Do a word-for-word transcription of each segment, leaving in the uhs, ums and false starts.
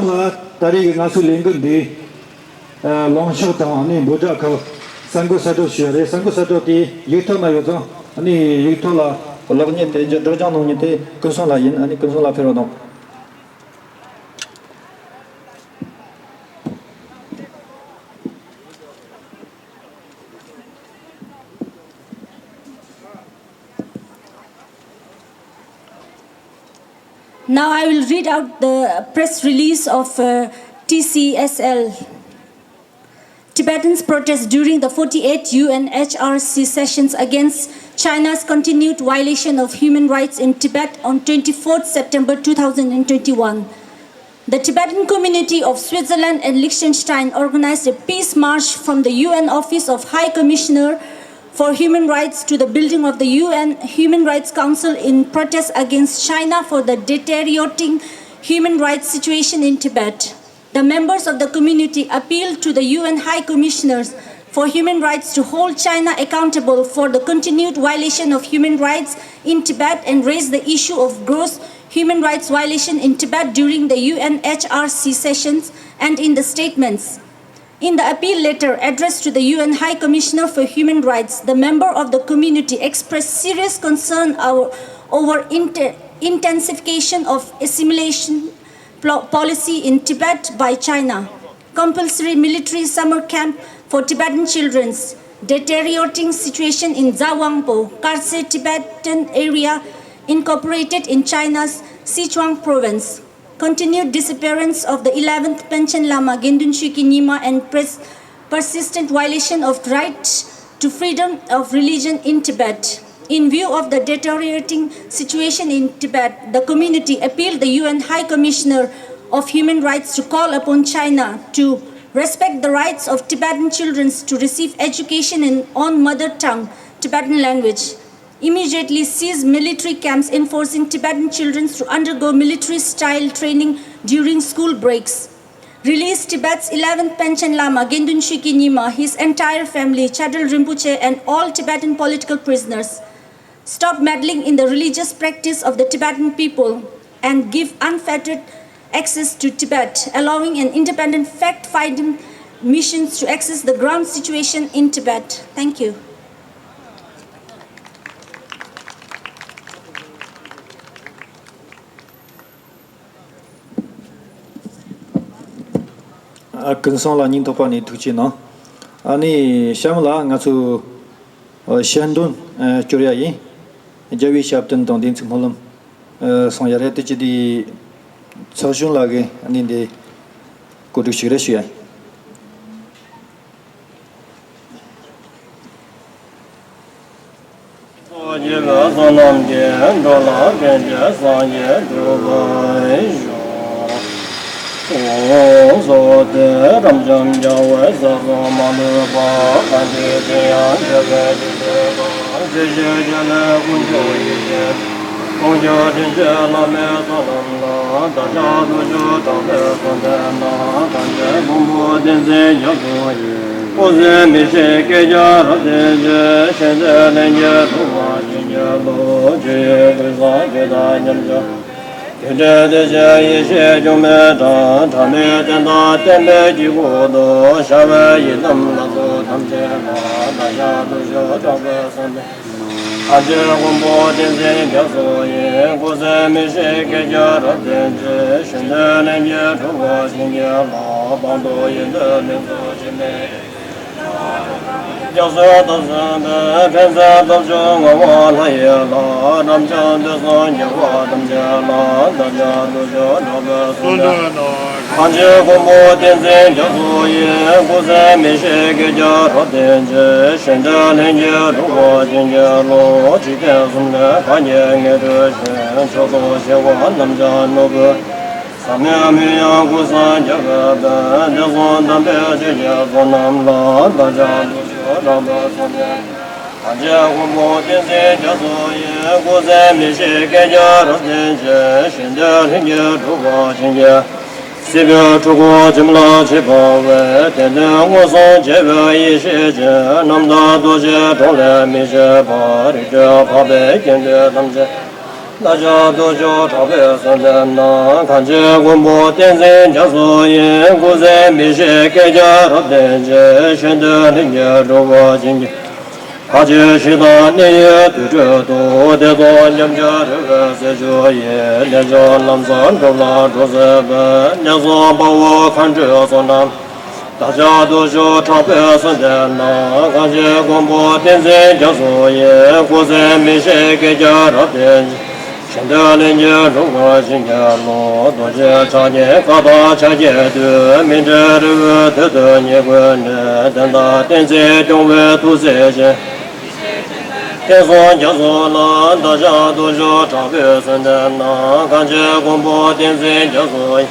ལ་ད་རེས་ཀྱི་ང་ཚོའི་ལས་འགུལ་འདི་ལངས་ཕྱོགས་དང་ནི་འབོད་སྒྲ་ཁག་གསར་འགོད་གསལ་བསྒྲགས་ཞུས་རེད། གསར་འགོད་གསལ་བསྒྲགས་དེ་ཡིག་ཐོག་ན་ཡོད་ཙང་ནི་ཡིག་ཐོག་ལ་ཀློག་མཁན་དེ་སྒྲོག་སྦྱང་གནང་མཁན་དེ་ཀུན་བཟང་ལགས་ཡིན། ཨ་ནི་ཀུན་བཟང་ལགས་ཕེབས་རོགས་གནང་། Now I will read out the press release of uh, T C S L. Tibetans protest during the forty-eighth U N H R C sessions against China's continued violation of human rights in Tibet on twenty-fourth September two thousand twenty-one. The Tibetan community of Switzerland and Liechtenstein organized a peace march from the U N Office of High Commissioner for Human Rights to the building of the U N Human Rights Council in protest against China for the deteriorating human rights situation in Tibet. The members of the community appealed to the U N High Commissioners for Human Rights to hold China accountable for the continued violation of human rights in Tibet and raised the issue of gross human rights violation in Tibet during the U N H R C sessions and in the statements. In the appeal letter addressed to the U N High Commissioner for Human Rights, the member of the community expressed serious concern over, over inter- intensification of assimilation plo- policy in Tibet by China, compulsory military summer camp for Tibetan children, deteriorating situation in Zawangpo, Karse Tibetan area incorporated in China's Sichuan province, continued disappearance of the eleventh Panchen Lama Gyendun Shulgi Nyima and pres- persistent violation of rights to freedom of religion in Tibet. In view of the deteriorating situation in Tibet, the community appealed the U N High Commissioner of Human Rights to call upon China to respect the rights of Tibetan children to receive education in own mother tongue, Tibetan language, immediately cease military camps enforcing Tibetan children to undergo military style training during school breaks, release Tibet's eleventh Panchen Lama Gyendun Shulgi Nyima, his entire family, Chadral Rinpoche, and all Tibetan political prisoners, stop meddling in the religious practice of the Tibetan people, and give unfettered access to Tibet, allowing an independent fact finding mission to access the ground situation in Tibet. Thank you. ཨ། ཀུན་བཟང་ལགས་སྙིང་ཐག་པ་ནས་ཐུགས་རྗེ་གནང་། ཨ་ནི་གཤམ་ལ་ང་ཚོས་ཞལ་འདོན་སྐྱོར་ཡ་ཡིན། རྒྱལ་བའི་ཞབས་བརྟན་དང་བདེན་ཚིག་སྨོན་ལམ་གསུང་ཡ་རེད། དེ་ཅི་དེ་ཚོགས་གཞོན་ལགས་ཀྱིས་ཨ་ནི་འདི་གོ་སྒྲིག་ཞིག་རེད་ཞུ་ཡ་ཡིན། སངས་རྒྱས་པའི་བསོད་ནམས་ཀྱིས། འགྲོ་ལ་ཕན་ཕྱིར་སངས་རྒྱས་འགྲུབ་པར་ཤོག། ཨོ། གཙོ་བོ་དེ་རབ་འབྱམས་རྒྱལ་བའི་ཟས་སུ་མ་ལུས་པ། གང་ཞིག་དེ་ཡང་དེ་བས་ཀྱང་དྲེགས་པ། ཇི་ཞིག་བྱས་ནས་དཀོན་མཆོག་ཡེ་ཤེས། དཀོན་མཆོག་དྲིན་ཅན་བླ་མའི་ཚོགས་རྣམས་ལ། བདག་ཅག་ཐུགས་མཆོག་དྲངས་པའི་གསོལ་འདེབས་ལ། གངས་ཅན་མགོན་པོ་བསྟན་འཛིན་རྒྱ་མཚོ་ཡི། སྐུ་ཚེ་མི་ཤིགས་བསྐལ་བརྒྱར་རབ་བརྟན་ཅིང་། བཞེད་དོན་ལྷུན་གྱིས་གྲུབ་པར་བྱིན་གྱིས་རློབས། ཇི་ཡི་ཀུན་བཟང་ཇི་ལྟར་ཉམས་ཀྱང་། རྒྱུ་འབྲས་བདེ་གཤེགས་ཡེ་ཤེས་འབྱུང་མོས་དང་། ཐ་མལ་དོན་དག་བརྟན་པའི་དཀྱིལ་འཁོར་དུ། ཤར་བའི་ཡི་དམ་ལྷ་ཚོགས་ཐམས་ཅད་ལ། བདག་ཅག་ཐུགས་མཆོག་དྲངས་པའི་གསོལ་འདེབས། གངས་ཅན་མགོན་པོ་བསྟན་འཛིན་རྒྱ་མཚོ་ཡི། སྐུ་ཚེ་མི་ཤིགས་བསྐལ་བརྒྱར་རབ་བརྟན་ཅིང་། བཞེད་དོན་ལྷུན་གྱིས་གྲུབ་པར་བྱིན་གྱིས་རློབས། བར་དུ་ཡོན་ཏན་ལེགས་ཚོགས་འཆི་མེད། རྒྱ་མཚོའི་འདབ་གསུམ་པའི། ཕན་མཛད་སྟོབས་བཅུ་མངའ་དབང་ལྷ་ཡི་ལྷ། རབ་འབྱམས་དུས་གསུམ་རྒྱལ་བ་ཐམས་ཅད་ལ། བདག་ཅག་ཐུགས་མཆོག་དྲངས་པའི་གསོལ་འདེབས། གངས་ཅན་མགོན་པོ་བསྟན་འཛིན་རྒྱ་མཚོ་ཡི། སྐུ་ཚེ་མི་ཤིགས་བསྐལ་བརྒྱར་རབ་བརྟན་ཅིང་། བཞེད་དོན་ལྷུན་གྱིས་གྲུབ་པར་བྱིན་གྱིས་རློབས། འཇིག་རྟེན་གསུམ་ལས་གང་ཉིད་ངེས་གྲོལ་ཞིང་། མཆོག་ཏུ་གཤེགས་པ་རྣམས་ཀྱང་ནོར་བུ། ཟབ་མོའི་མིང་ཡང་ཀུན་བཟང་རྒྱལ་བའི་དཔལ། དེང་སང་དམ་པའི་ཆོས་ཀྱི་ཚོགས་རྣམས་ལ། བདག་ཅག་ཐུགས་མཆོག་དྲངས་པའི་གསོལ་འདེབས། གངས་ཅན་མགོན་པོ་བསྟན་འཛིན་རྒྱ་མཚོ་ཡི། སྐུ་ཚེ་མི་ཤིགས་བསྐལ་བརྒྱར་རབ་བརྟན་ཅིང་། བཞེད་དོན་ལྷུན་གྱིས་གྲུབ་པར་བྱིན་གྱིས། སྲིད་པའི་འཁྲུལ་འཁོར་ཇི་མ་ལ་ཇི་འབར་བའི། བདེ་དོན་མངོན་སུམ་བྱེད་པའི་ཡེ་ཤེས་ཅན། རྣམ་དག་རྡོ་རྗེའི་གྲོགས་ལས་མི་ཕྱེད་པ། རིག་གྲོལ་འཕགས་པའི་དགེ་འདུན་ཐམས་ཅད། བདག་ཅག་སྟོབས་བཅུ་དྲག་པོས་གསོལ་འདེབས་ན། གངས་ཅན་མགོན་པོ་བསྟན་འཛིན་རྒྱ་མཚོ་ཡི། སྐུ་ཚེ་མི་ཤིགས་བསྐལ་བརྒྱར་རབ་བརྟན་ཅིང་། གཞན་དོན་ལྷུན་གྱིས་གྲུབ་པར་བྱིན་གྱིས། ག་ཅི་ཞིག་དང་གནས་ཡུན་དུས་དྲུག་ཏུ། བདེ་སྟོང་ཉམས་ཀྱི་རོལ་པའི་རྩེ་མཆོག་ཡིན། རྣལ་འབྱོར་ལམ་བཟང་སྒྲུབ་ལ་འགྲོ་མཛད་པའི། ནད་མཚོན་དཔའ་བོ་མཁའ་འགྲོའི་ཚོགས་རྣམས། བདག་ཅག་སྟོབས་བཅུ་དྲག་པོས་གསོལ་འདེབས་ན། གངས་ཅན་མགོན་པོ་བསྟན་འཛིན་རྒྱ་མཚོ་ཡི། སྐུ་ཚེ་མི་ཤིགས་བསྐལ་བརྒྱར་རབ་བརྟན་ཅིང་། གཞན་དོན་ལྷུན་གྱིས་གྲུབ་པར་བྱིན་གྱིས་རློབས། རྡོ་རྗེ་ཕྱག་རྒྱའི་བཀའ་དང་ཕྱག་རྒྱའི་མཐུས། མི་འབྲལ་རི་བོའི་དོན་དུ་ཉེར་བསྐུལ་ནས། བསྟན་དང་བསྟན་འཛིན་སྐྱོང་བའི་ཐུགས་རྗེ་ཅན། བསྟན་སྲུང་རྒྱ་མཚོ་ལ། བདག་ཅག་སྟོབས་བཅུ་དྲག་པོས་གསོལ་འདེབས་ན། གངས་ཅན་མགོན་པོ་བསྟན་འཛིན་རྒྱ་མཚོ་ཡི།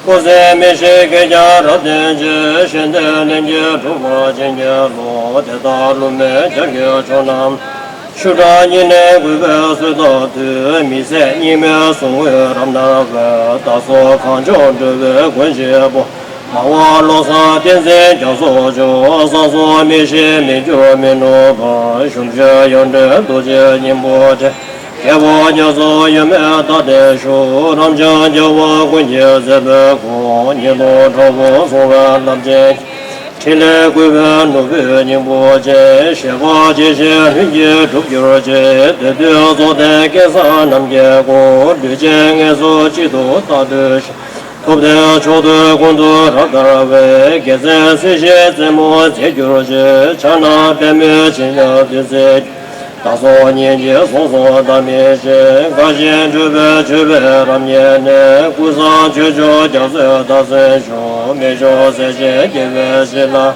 སྐུ་ཚེ་མི་ཤིགས་བསྐལ་བརྒྱར་རབ་བརྟན་ཅིང་། གཞན་དོན་ལྷུན་གྱིས་གྲུབ་པར་བྱིན་གྱིས་རློབས། དེ་ལྟར་བསླུ་མེད་རྒྱལ་གྱི་མཆོག་རྣམས། ཤུགས་དྲག་ཉེར་ལེན་གུས་པས་གསོལ་བ་འདེབས། མི་ཟད་སྙིགས་མའི་གཟུགས་བརྙན་རབ་མནར་བའི། བདག་སོགས་གངས་ལྗོངས་སྒྲོལ་བའི་མགོན་ཆེན་པོ། ངག་དབང་བློ་བཟང་བསྟན་འཛིན་རྒྱ་མཚོ་མཆོག། བསམ་སོགས་མི་ཤེས་མི་འགྱུར་མི་ནུབ་པར། ཞབས་ཞུ་ཡོངས་འདྲེན་རྡོ་རྗེ་སྙིང་པོ་ཅན། རྒྱལ་བ་རྒྱ་མཚོ་ཡོད་མེད་བདག་བསྟན་ཤོག། རབ་འབྱམས་རྒྱལ་བ་ཀུན་གྱི་མཛད་པའི་དགོངས། ཉན་ཐོས་དྲང་པོར་བཟུང་བའི་རླབས་ཆེན། ཕྲིན་ལས་བསྐུལ་བའི་ནོར་བུའི་སྙིང་པོ་ཅན། བཞེད་པ་ཇི་བཞིན་ལྷུན་གྱིས་གྲུབ་གྱུར་ཅིག། དེ་དུས་རྫོགས་ལྡན་སྐལ་བཟང་རྣམས་ཀྱི་སྐུ། ལུས་ཅན་ངལ་གསོ་གཅིག་ཏུ་རྟག་ཏུ་བཞེས། ཐུབ་བསྟན་མཆོག་ཏུ་ཀུན་ཏུ་རབ་དར་བའི། རྒྱལ་མཚན་སྲིད་ཞིའི་རྩེ་མོར་མཛེས་གྱུར་ཅིག། ཕྱག་ན་པདྨོས་བྱིན་གྱིས་བརླབས་ཏེ། བདག་སོགས་སྙིང་རྗེའི་གཟུངས་སུ་བདག་མི་ཤེས། དགའ་བཞིན་སྤྲུལ་པའི་མཆོད་པའི་རབ་བརྙེས་ནས། ཀུན་བཟང་ཆོས་སྐྱོང་རྒྱ་མཚོས་བདག་སྲུང་ཤོག། མི་བསྐྱོད་རྩལ་ཅན་རྒྱལ་བའི་བྱིན་རླབས།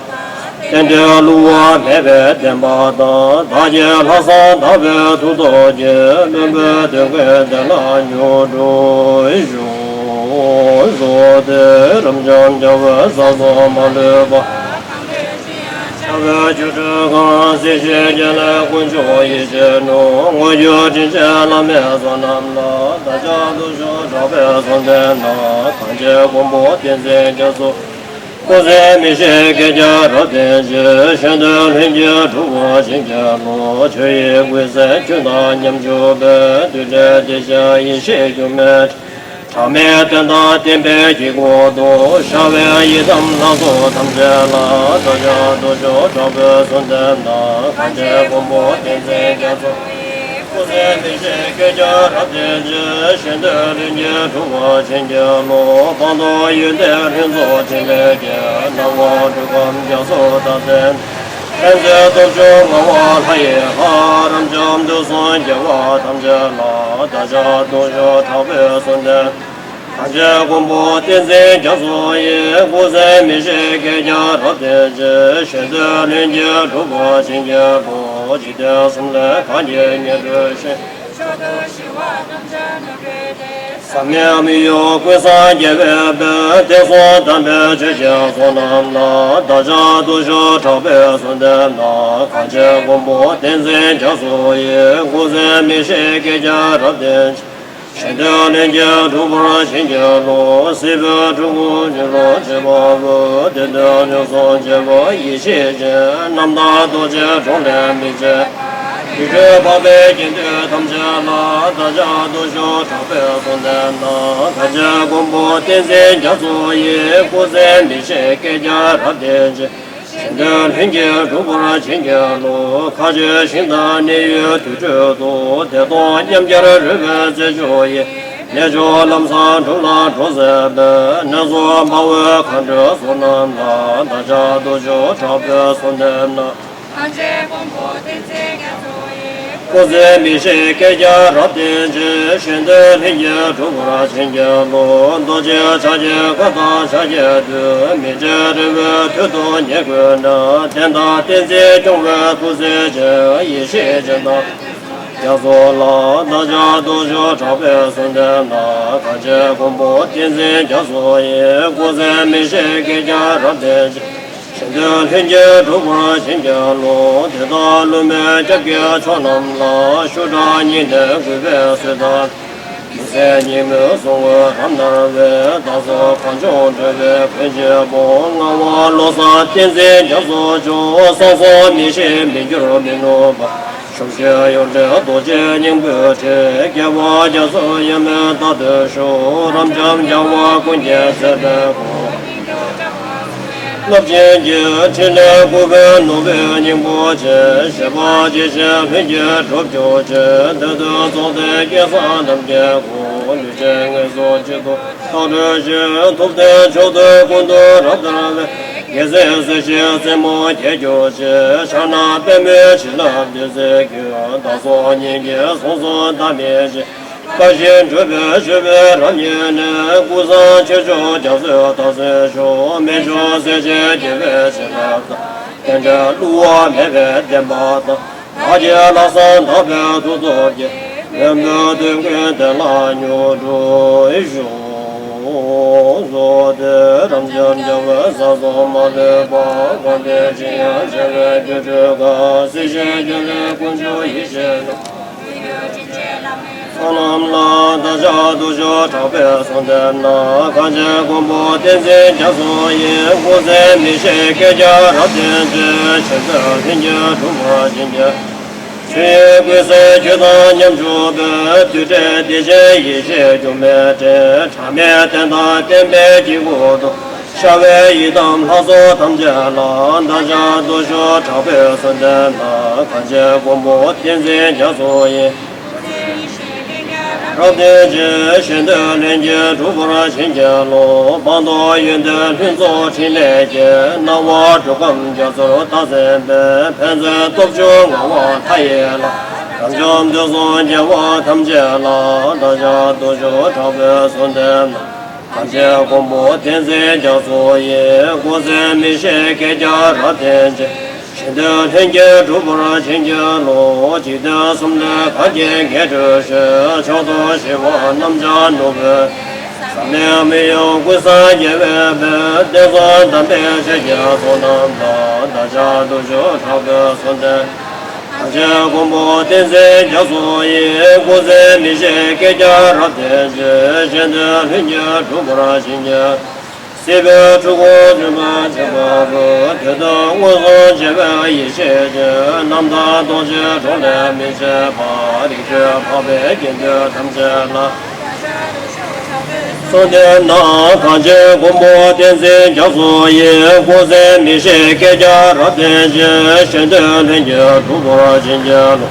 རྟེན་འབྲེལ་བསླུ་བ་མེད་པའི་བདེན་པ་དང་། བདག་གི་ལྷག་བསམ་དག་པའི་ཐུགས་སྟོབས་ཀྱིས། བློན་པོའི་དོན་ཀུན་བདེ་བླག་མྱུར་འགྲུབ་ཤོག། གསོལ་འདེབས། རབ་འབྱམས་རྒྱལ་བའི་ས་གསུམ་མ་ལུས་པ། རྒྱལ་བའི་སྒྱུ་འཕྲུལ་གང་། སྲིད་ཞིའི་རྒྱལ་བློན་དཀོན་མཆོག་ཡེ་ཤེས་ནོར། དངོས་བརྒྱུད་དྲིན་ཅན་བླ་མའི་ཚོགས་རྣམས་ལ། བདག་ཅག་སྟོབས་བཅུ་དྲག་པོས་གསོལ་འདེབས་ན། གངས་ཅན་མགོན་པོ་བསྟན་འཛིན་རྒྱ་མཚོ། སྐུ་ཚེ་མི་ཤིགས་བསྐལ་བརྒྱར་རབ་བརྟན་ཅིང་། གཞན་དོན་ལྷུན་གྱིས་གྲུབ་པར་བྱིན་གྱིས་རློབས། ཆོས་དབྱིངས་ཀུན་གསལ་ཁྱོད་དང་མཉམ་བཞུགས་པའི། རྡུལ་བྲལ་བདེ་ཆེན་ཡེ་ཤེས་སྒྱུ་མའི། གྲངས་མེད་བསྟན་དང་བསྟན་པའི་དཀྱིལ་འཁོར་དུ། ཤར་བའི་ཡི་དམ་ལྷ་ཚོགས་ཐམས་ཅད་ལ། བདག་ཅག་སྟོབས་བཅུ་དྲག་པོས་གསོལ་འདེབས་ན། གངས་ཅན་མགོན་པོ་བསྟན་འཛིན་རྒྱ་མཚོ། སྐུ་ཚེ་མི་ཤིགས་བསྐལ་བརྒྱར་རབ་བརྟན་ཅིང་། གཞན་དོན་ལྷུན་གྱིས་གྲུབ་པར་བྱིན་གྱིས་རློབས། སྤངས་རྟོགས་ཡོན་ཏན་ལྷུན་རྫོགས་ཕྲིན་ལས་ཀྱི། སྣང་བ་སྒྲུབ་ཁམས་རྒྱ་མཚོ་དང་ལྡན། མཁྱེན་བརྩེ་སྟོབས་བཅུ་ངག་དབང་ལྷ་ཡི་ལྷ། རབ་འབྱམས་དུས་གསུམ་རྒྱལ་བ་ཐམས་ཅད་ལ། བདག་ཅག་སྟོབས་བཅུ་དྲག་པོས་གསོལ་འདེབས། གངས་ཅན་མགོན་པོ་བསྟན་འཛིན་རྒྱ་མཚོ་ཡི། སྐུ་ཚེ་མི་ཤིགས་བསྐལ་བརྒྱར་རབ་བརྟན་ཅིང་། གཞན་དོན་ལྷུན་གྱིས་གྲུབ་པར་བྱིན་གྱིས་རློབས། འཇིག་རྟེན་གསུམ་ལས་གང་གིས་ཉེར་འགྲོ་ཞིང་། མཆོག་ཏུ་ཞི་བ་ཐམས་ཅད་ནོད་པའི་སྡེ། ཟབ་མོའི་དམིགས་ཡུལ་ཀུན་བཟང་རྒྱལ་བའི་དཔལ། བསྟན་སྲུང་དམ་པའི་ཆོས་ཀྱི་ཚོགས་རྣམས་ལ། བདག་ཅག་སྟོབས་བཅུ་དྲག་པོས་གསོལ་འདེབས་ན། གངས་ཅན་མགོན་པོ་བསྟན་འཛིན་རྒྱ་མཚོ་ཡི། སྐུ་ཚེ་མི་ཤིགས་བསྐལ་བརྒྱར་རབ་བརྟན་ཅིང་། གཞན་དོན་ལྷུན་གྱིས་གྲུབ་པར་བྱིན་གྱིས་རློབས། སྲིད་པའི་འཁྲུལ་འཁོར་ཉོན་མོངས་ཆེན་པོ་ལས། བདེ་སྟོང་ཉེར་ལེན་རྒྱལ་བ་ཡེ་ཤེས་སྤྱན། རྣམ་དག་རྡོ་རྗེ་འགྲོ་ལས་མི་འབྱེད། སྒྱུ་འཕྲུལ་འཕགས་པའི་དགེ་འདུན་ཐམས་ཅད་ལ། བདག་ཅག་སྟོབས་བཅུ་དྲག་པོས་གསོལ་འདེབས་ན། གངས་ཅན་མགོན་པོ་བསྟན་འཛིན་རྒྱ་མཚོ་ཡི། སྐུ་ཚེ་མི་ཤིགས་བསྐལ་བརྒྱར་རབ་བརྟན་ཅིང་། གཞན་དོན་ལྷུན་གྱིས་གྲུབ་པར་བྱིན་གྱིས་རློབས། མཁའ་སྤྱོད་ཞིང་དང་གནས་ཡུལ་དུར་ཁྲོད་དུ། བདེ་སྟོང་ཉམས་དཀར་རོལ་པའི་རྩེ་མཆོག་ཡི། རྣལ་འབྱོར་ལམ་བཟང་སྒྲུབ་ལ་འགྲོ་མཛད་པའི། སྣ་ཚོགས་དཔའ་བོའི་མཁའ་འགྲོའི་ཚོགས་རྣམས་ལ། བདག་ཅག་སྟོབས་བཅུ་དྲག་པོས་གསོལ་འདེབས་ན། གངས་ཅན་མགོན་པོ་བསྟན་འཛིན་རྒྱ་མཚོ་ཡི། སྐུ་ཚེ་མི་ཤིགས་བསྐལ་བརྒྱར་རབ་བརྟན་ཅིང་། གཞན་དོན་ལྷུན་གྱིས་གྲུབ་པར་བྱིན་གྱིས་རློབས། རྡོ་རྗེ་ཕྱག་རྒྱའི་བཀའ་དང་ཕྱག་རྒྱའི་མཐུས། མི་འབྲལ་རི་བོའི་དོན་དུ་ཉེར་བསྐུལ་ནས། བསྟན་དང་བསྟན་འཛིན་སྐྱོང་བའི་ཐུགས་རྗེ་ཅན། ཡེ་ཤེས་སྤྱན་དང་རྒྱ་མཚོ་ལ། བདག་ཅག་སྟོབས་བཅུ་དྲག་པོས་གསོལ་འདེབས་ན། གངས་ཅན་མགོན་པོ་བསྟན་འཛིན་རྒྱ་མཚོ་ཡི། སྐུ་ཚེ་མི་ཤིགས་བསྐལ་བརྒྱར་རབ་བརྟན་ཅིང་། གཞན་དོན་ལྷུན་གྱིས་གྲུབ་པར་བྱིན་གྱིས་རློབས། དེ་དག་བསླུ་མེད་སྐྱབས་ཀྱི་མཆོག་རྣམས་ལ། ཤུགས་དྲག་ཉེར་ལེན་གུས་པས་གསོལ་བ། མི་ཟད་སྙིགས་མའི་གཟུགས་བརྙན་རབ་མནར་བའི། བདག་སོགས་གངས་ལྗོངས་སྒྲོལ་བའི་མགོན་ཆེན་པོ། ངག་དབང་བློ་བཟང་བསྟན་འཛིན་རྒྱ་མཚོ་མཆོག། བསམ་སོགས་མི་ཤེས་མི་འགྱུར་མི་ནུབ་པ། རིན་ཆེན་ཡོན་ཏན་རྡོ་རྗེ་སྙིང་པོའི་ཕྲིན། རྒྱལ་བ་རྒྱ་མཚོ་ཡབ་མེས་ད་ལྟའི་མཆོག་རབ་འབྱམས་རྒྱལ་བ་ཀུན་གྱི་མཛད་པའི་སྐུ། རླབས་ཆེན་གྱི་ཕྲིན་ལས་སྐུ་བོས་ནོར་བུའི་སྙིང་པོ་ཆེ། བཞད་པ་ཇི་བཞིན་ལྷུན་གྱིས་གྲུབ་གྱུར་ཅིག་དེ་དུས་རྫོགས་ལྡན་སྐལ་བཟང་རྣམས་ཀྱི་སྐུ། ལུས་ཅན་ངན་སོང་གཅིག་ཏུ་བཏང་གྲོལ་ཞིང་། ཐུབ་བསྟན་མཆོག་ཏུ་ཀུན་ཏུ་རབ་དར་བའི། རྒྱལ་སྲས་སྲས་བཞིའི་རྩེ་མོ་རྒྱས་གྱུར་ཅིག་ཕྱག་ན་པདྨོའི་བྱིན་རླབས་བདུད་རྩིའི་རྒྱུན། བདག་སོགས་སྙིང་གའི་ཟོལ་ཟོག་ཟླ་མེད་ཅིང་། དཀའ་བཞིན་སྒྲུབ་པའི་སྤྱོད་པའི་རབ་བརྙེས་ནས། ཀུན་བཟང་ཆོས་མཆོག་རྒྱ་མཚོའི་ཟླ་གསེབ་ཤོག་རྨད་བྱུང་སྲས་བཅས་རྒྱལ་བའི་བྱིན་རླབས་དང་། རྟེན་འབྲེལ་བསླུ་བ་མེད་པའི་བདེན་པ་དང་། བདག་གི་ལྷག་བསམ་དག་པའི་ཐུགས་སྟོབས་ཀྱིས། མོན་བོད་སྟོད་ཀུན་བདེ་ལ་མྱུར་འགྲོ་ཤོག་རྫོགས་ཏེ་རབ་འབྱམས་རྒྱལ་བའི་ས་སོགས་མ་ལུས་པ། དགོངས་པའི་ཆེ་ཡང་བྱ་བའི་སྒྱུ་འཕྲུལ་གང་། སྲིད་ཞིའི་རྒྱུ་ལས་དཀོན་མཆོག་ཡེ་ཤེས་རྣམས། བསོད་ནམས་ལ་བདག་ཅག་སྟོབས་མཆོག་དྲག་པོས་གསོལ་འདེབས་ན། གངས་ཅན་མགོན་པོ་བསྟན་འཛིན་རྒྱ་མཚོ་ཡི། སྐུ་ཚེ་མི་ཤིགས་བསྐལ་བརྒྱར་རབ་བརྟན་ཅིང་། གཞན་དོན་ལྷུན་གྱིས་གྲུབ་པར་བྱིན་གྱིས། ཆོས་དབྱིངས་ཀུན་གསལ་ཁྱོད་དང་མཉམ་བཞུགས་པའི། རྡུལ་བྲལ་བདེ་ཆེན་ཡེ་ཤེས་སྒྱུ་མའི་སྤྲིན། གྲངས་མེད་བསྟན་དང་བསྟན་པའི་དཀྱིལ་འཁོར་དུ། ཤར་བའི་ཡི་དམ་ལྷ་ཚོགས་ཐམས་ཅད་ལ། བདག་ཅག་སྟོབས་མཆོག་དྲག་པོས་གསོལ་འདེབས་ན། གངས་ཅན་མགོན་པོ་བསྟན་འཛིན་རྒྱ་མཚོ་ཡི། རབ་བརྟན་ཅིང་། གཞན་དོན་ལྷུན་གྱིས་གྲུབ་པར་བྱིན་གྱིས་རློབས། སྤངས་རྟོགས་ཡོན་ཏན་ལྷུན་རྫོགས་ཕྲིན་ལས་ཀྱིས། སྣང་བ་འགྲོ་ཁམས་རྒྱ་མཚོར་བདག་འཛིན་པའི། ཕན་མཛད་སྟོབས་བཅུ་མངའ་དབང་མཐའ་ཡས་ལ། རབ་འབྱམས་དུས་གསུམ་རྒྱལ་བ་ཐམས་ཅད་ལ། བདག་ཅག་སྟོབས་མཆོག་དྲག་པོས་གསོལ་འདེབས་ན། གངས་ཅན་མགོན་པོ་བསྟན་འཛིན་རྒྱ་མཚོ་ཡི། སྐུ་ཚེ་མི་ཤིགས་བསྐལ་བརྒྱར་རབ་བརྟན་ཅིང་། གཞན་དོན་ལྷུན་གྱིས་གྲུབ་པར་བྱིན་གྱིས་རློབས། འཇིག་རྟེན་གསུམ་ལས་གང་གིས་འགལ་བྲལ་ཞིང་། མཆོག་ཏུ་ཞི་བ་རྣམ་བྱང་ནོར་བུའི། ཟབ་གནད་མི་གཡོ་ཀུན་བཟང་རྒྱལ་བའི་དཔལ། བསྟན་སྲུང་དམ་པའི་ཆོས་ཀྱི་ཚོགས་རྣམས་ལ། བདག་ཅག་སྟོབས་མཆོག་དྲག་པོས་གསོལ་འདེབས། གངས་ཅན་མགོན་པོ་བསྟན་འཛིན་རྒྱ་མཚོ་ཡི། སྐུ་ཚེ་མི་ཤིགས་བསྐལ་བརྒྱར་རབ་བརྟན་ཅིང་། གཞན་དོན་ལྷུན་གྱིས་གྲུབ་པར་བྱིན་གྱིས། སྲིད་པའི་འཁྲུལ་འཁོར་འཇོམས་པར་བྱེད་པ་པོ། དུས་གསུམ་མངོན་སུམ་མཇལ་བའི་ཡེ་ཤེས་ཀྱི། རྣམ་དག་རྡོ་རྗེའི་གྲོགས་ལས་མི་ཕྱེད་པ། རིགས་དྲུག་འཕགས་པའི་དགེ་འདུན་ཐམས་ཅད་ལ། གསོལ་འདེབས་ན། གངས་ཅན་མགོན་པོ་བསྟན་འཛིན་རྒྱ་མཚོ་ཡི། སྐུ་ཚེ་མི་ཤིགས་བསྐལ་བརྒྱར་རབ་བརྟན་ཅིང་། གཞན་དོན་ལྷུན་གྱིས་གྲུབ་པར་བྱིན་གྱིས་རློབས།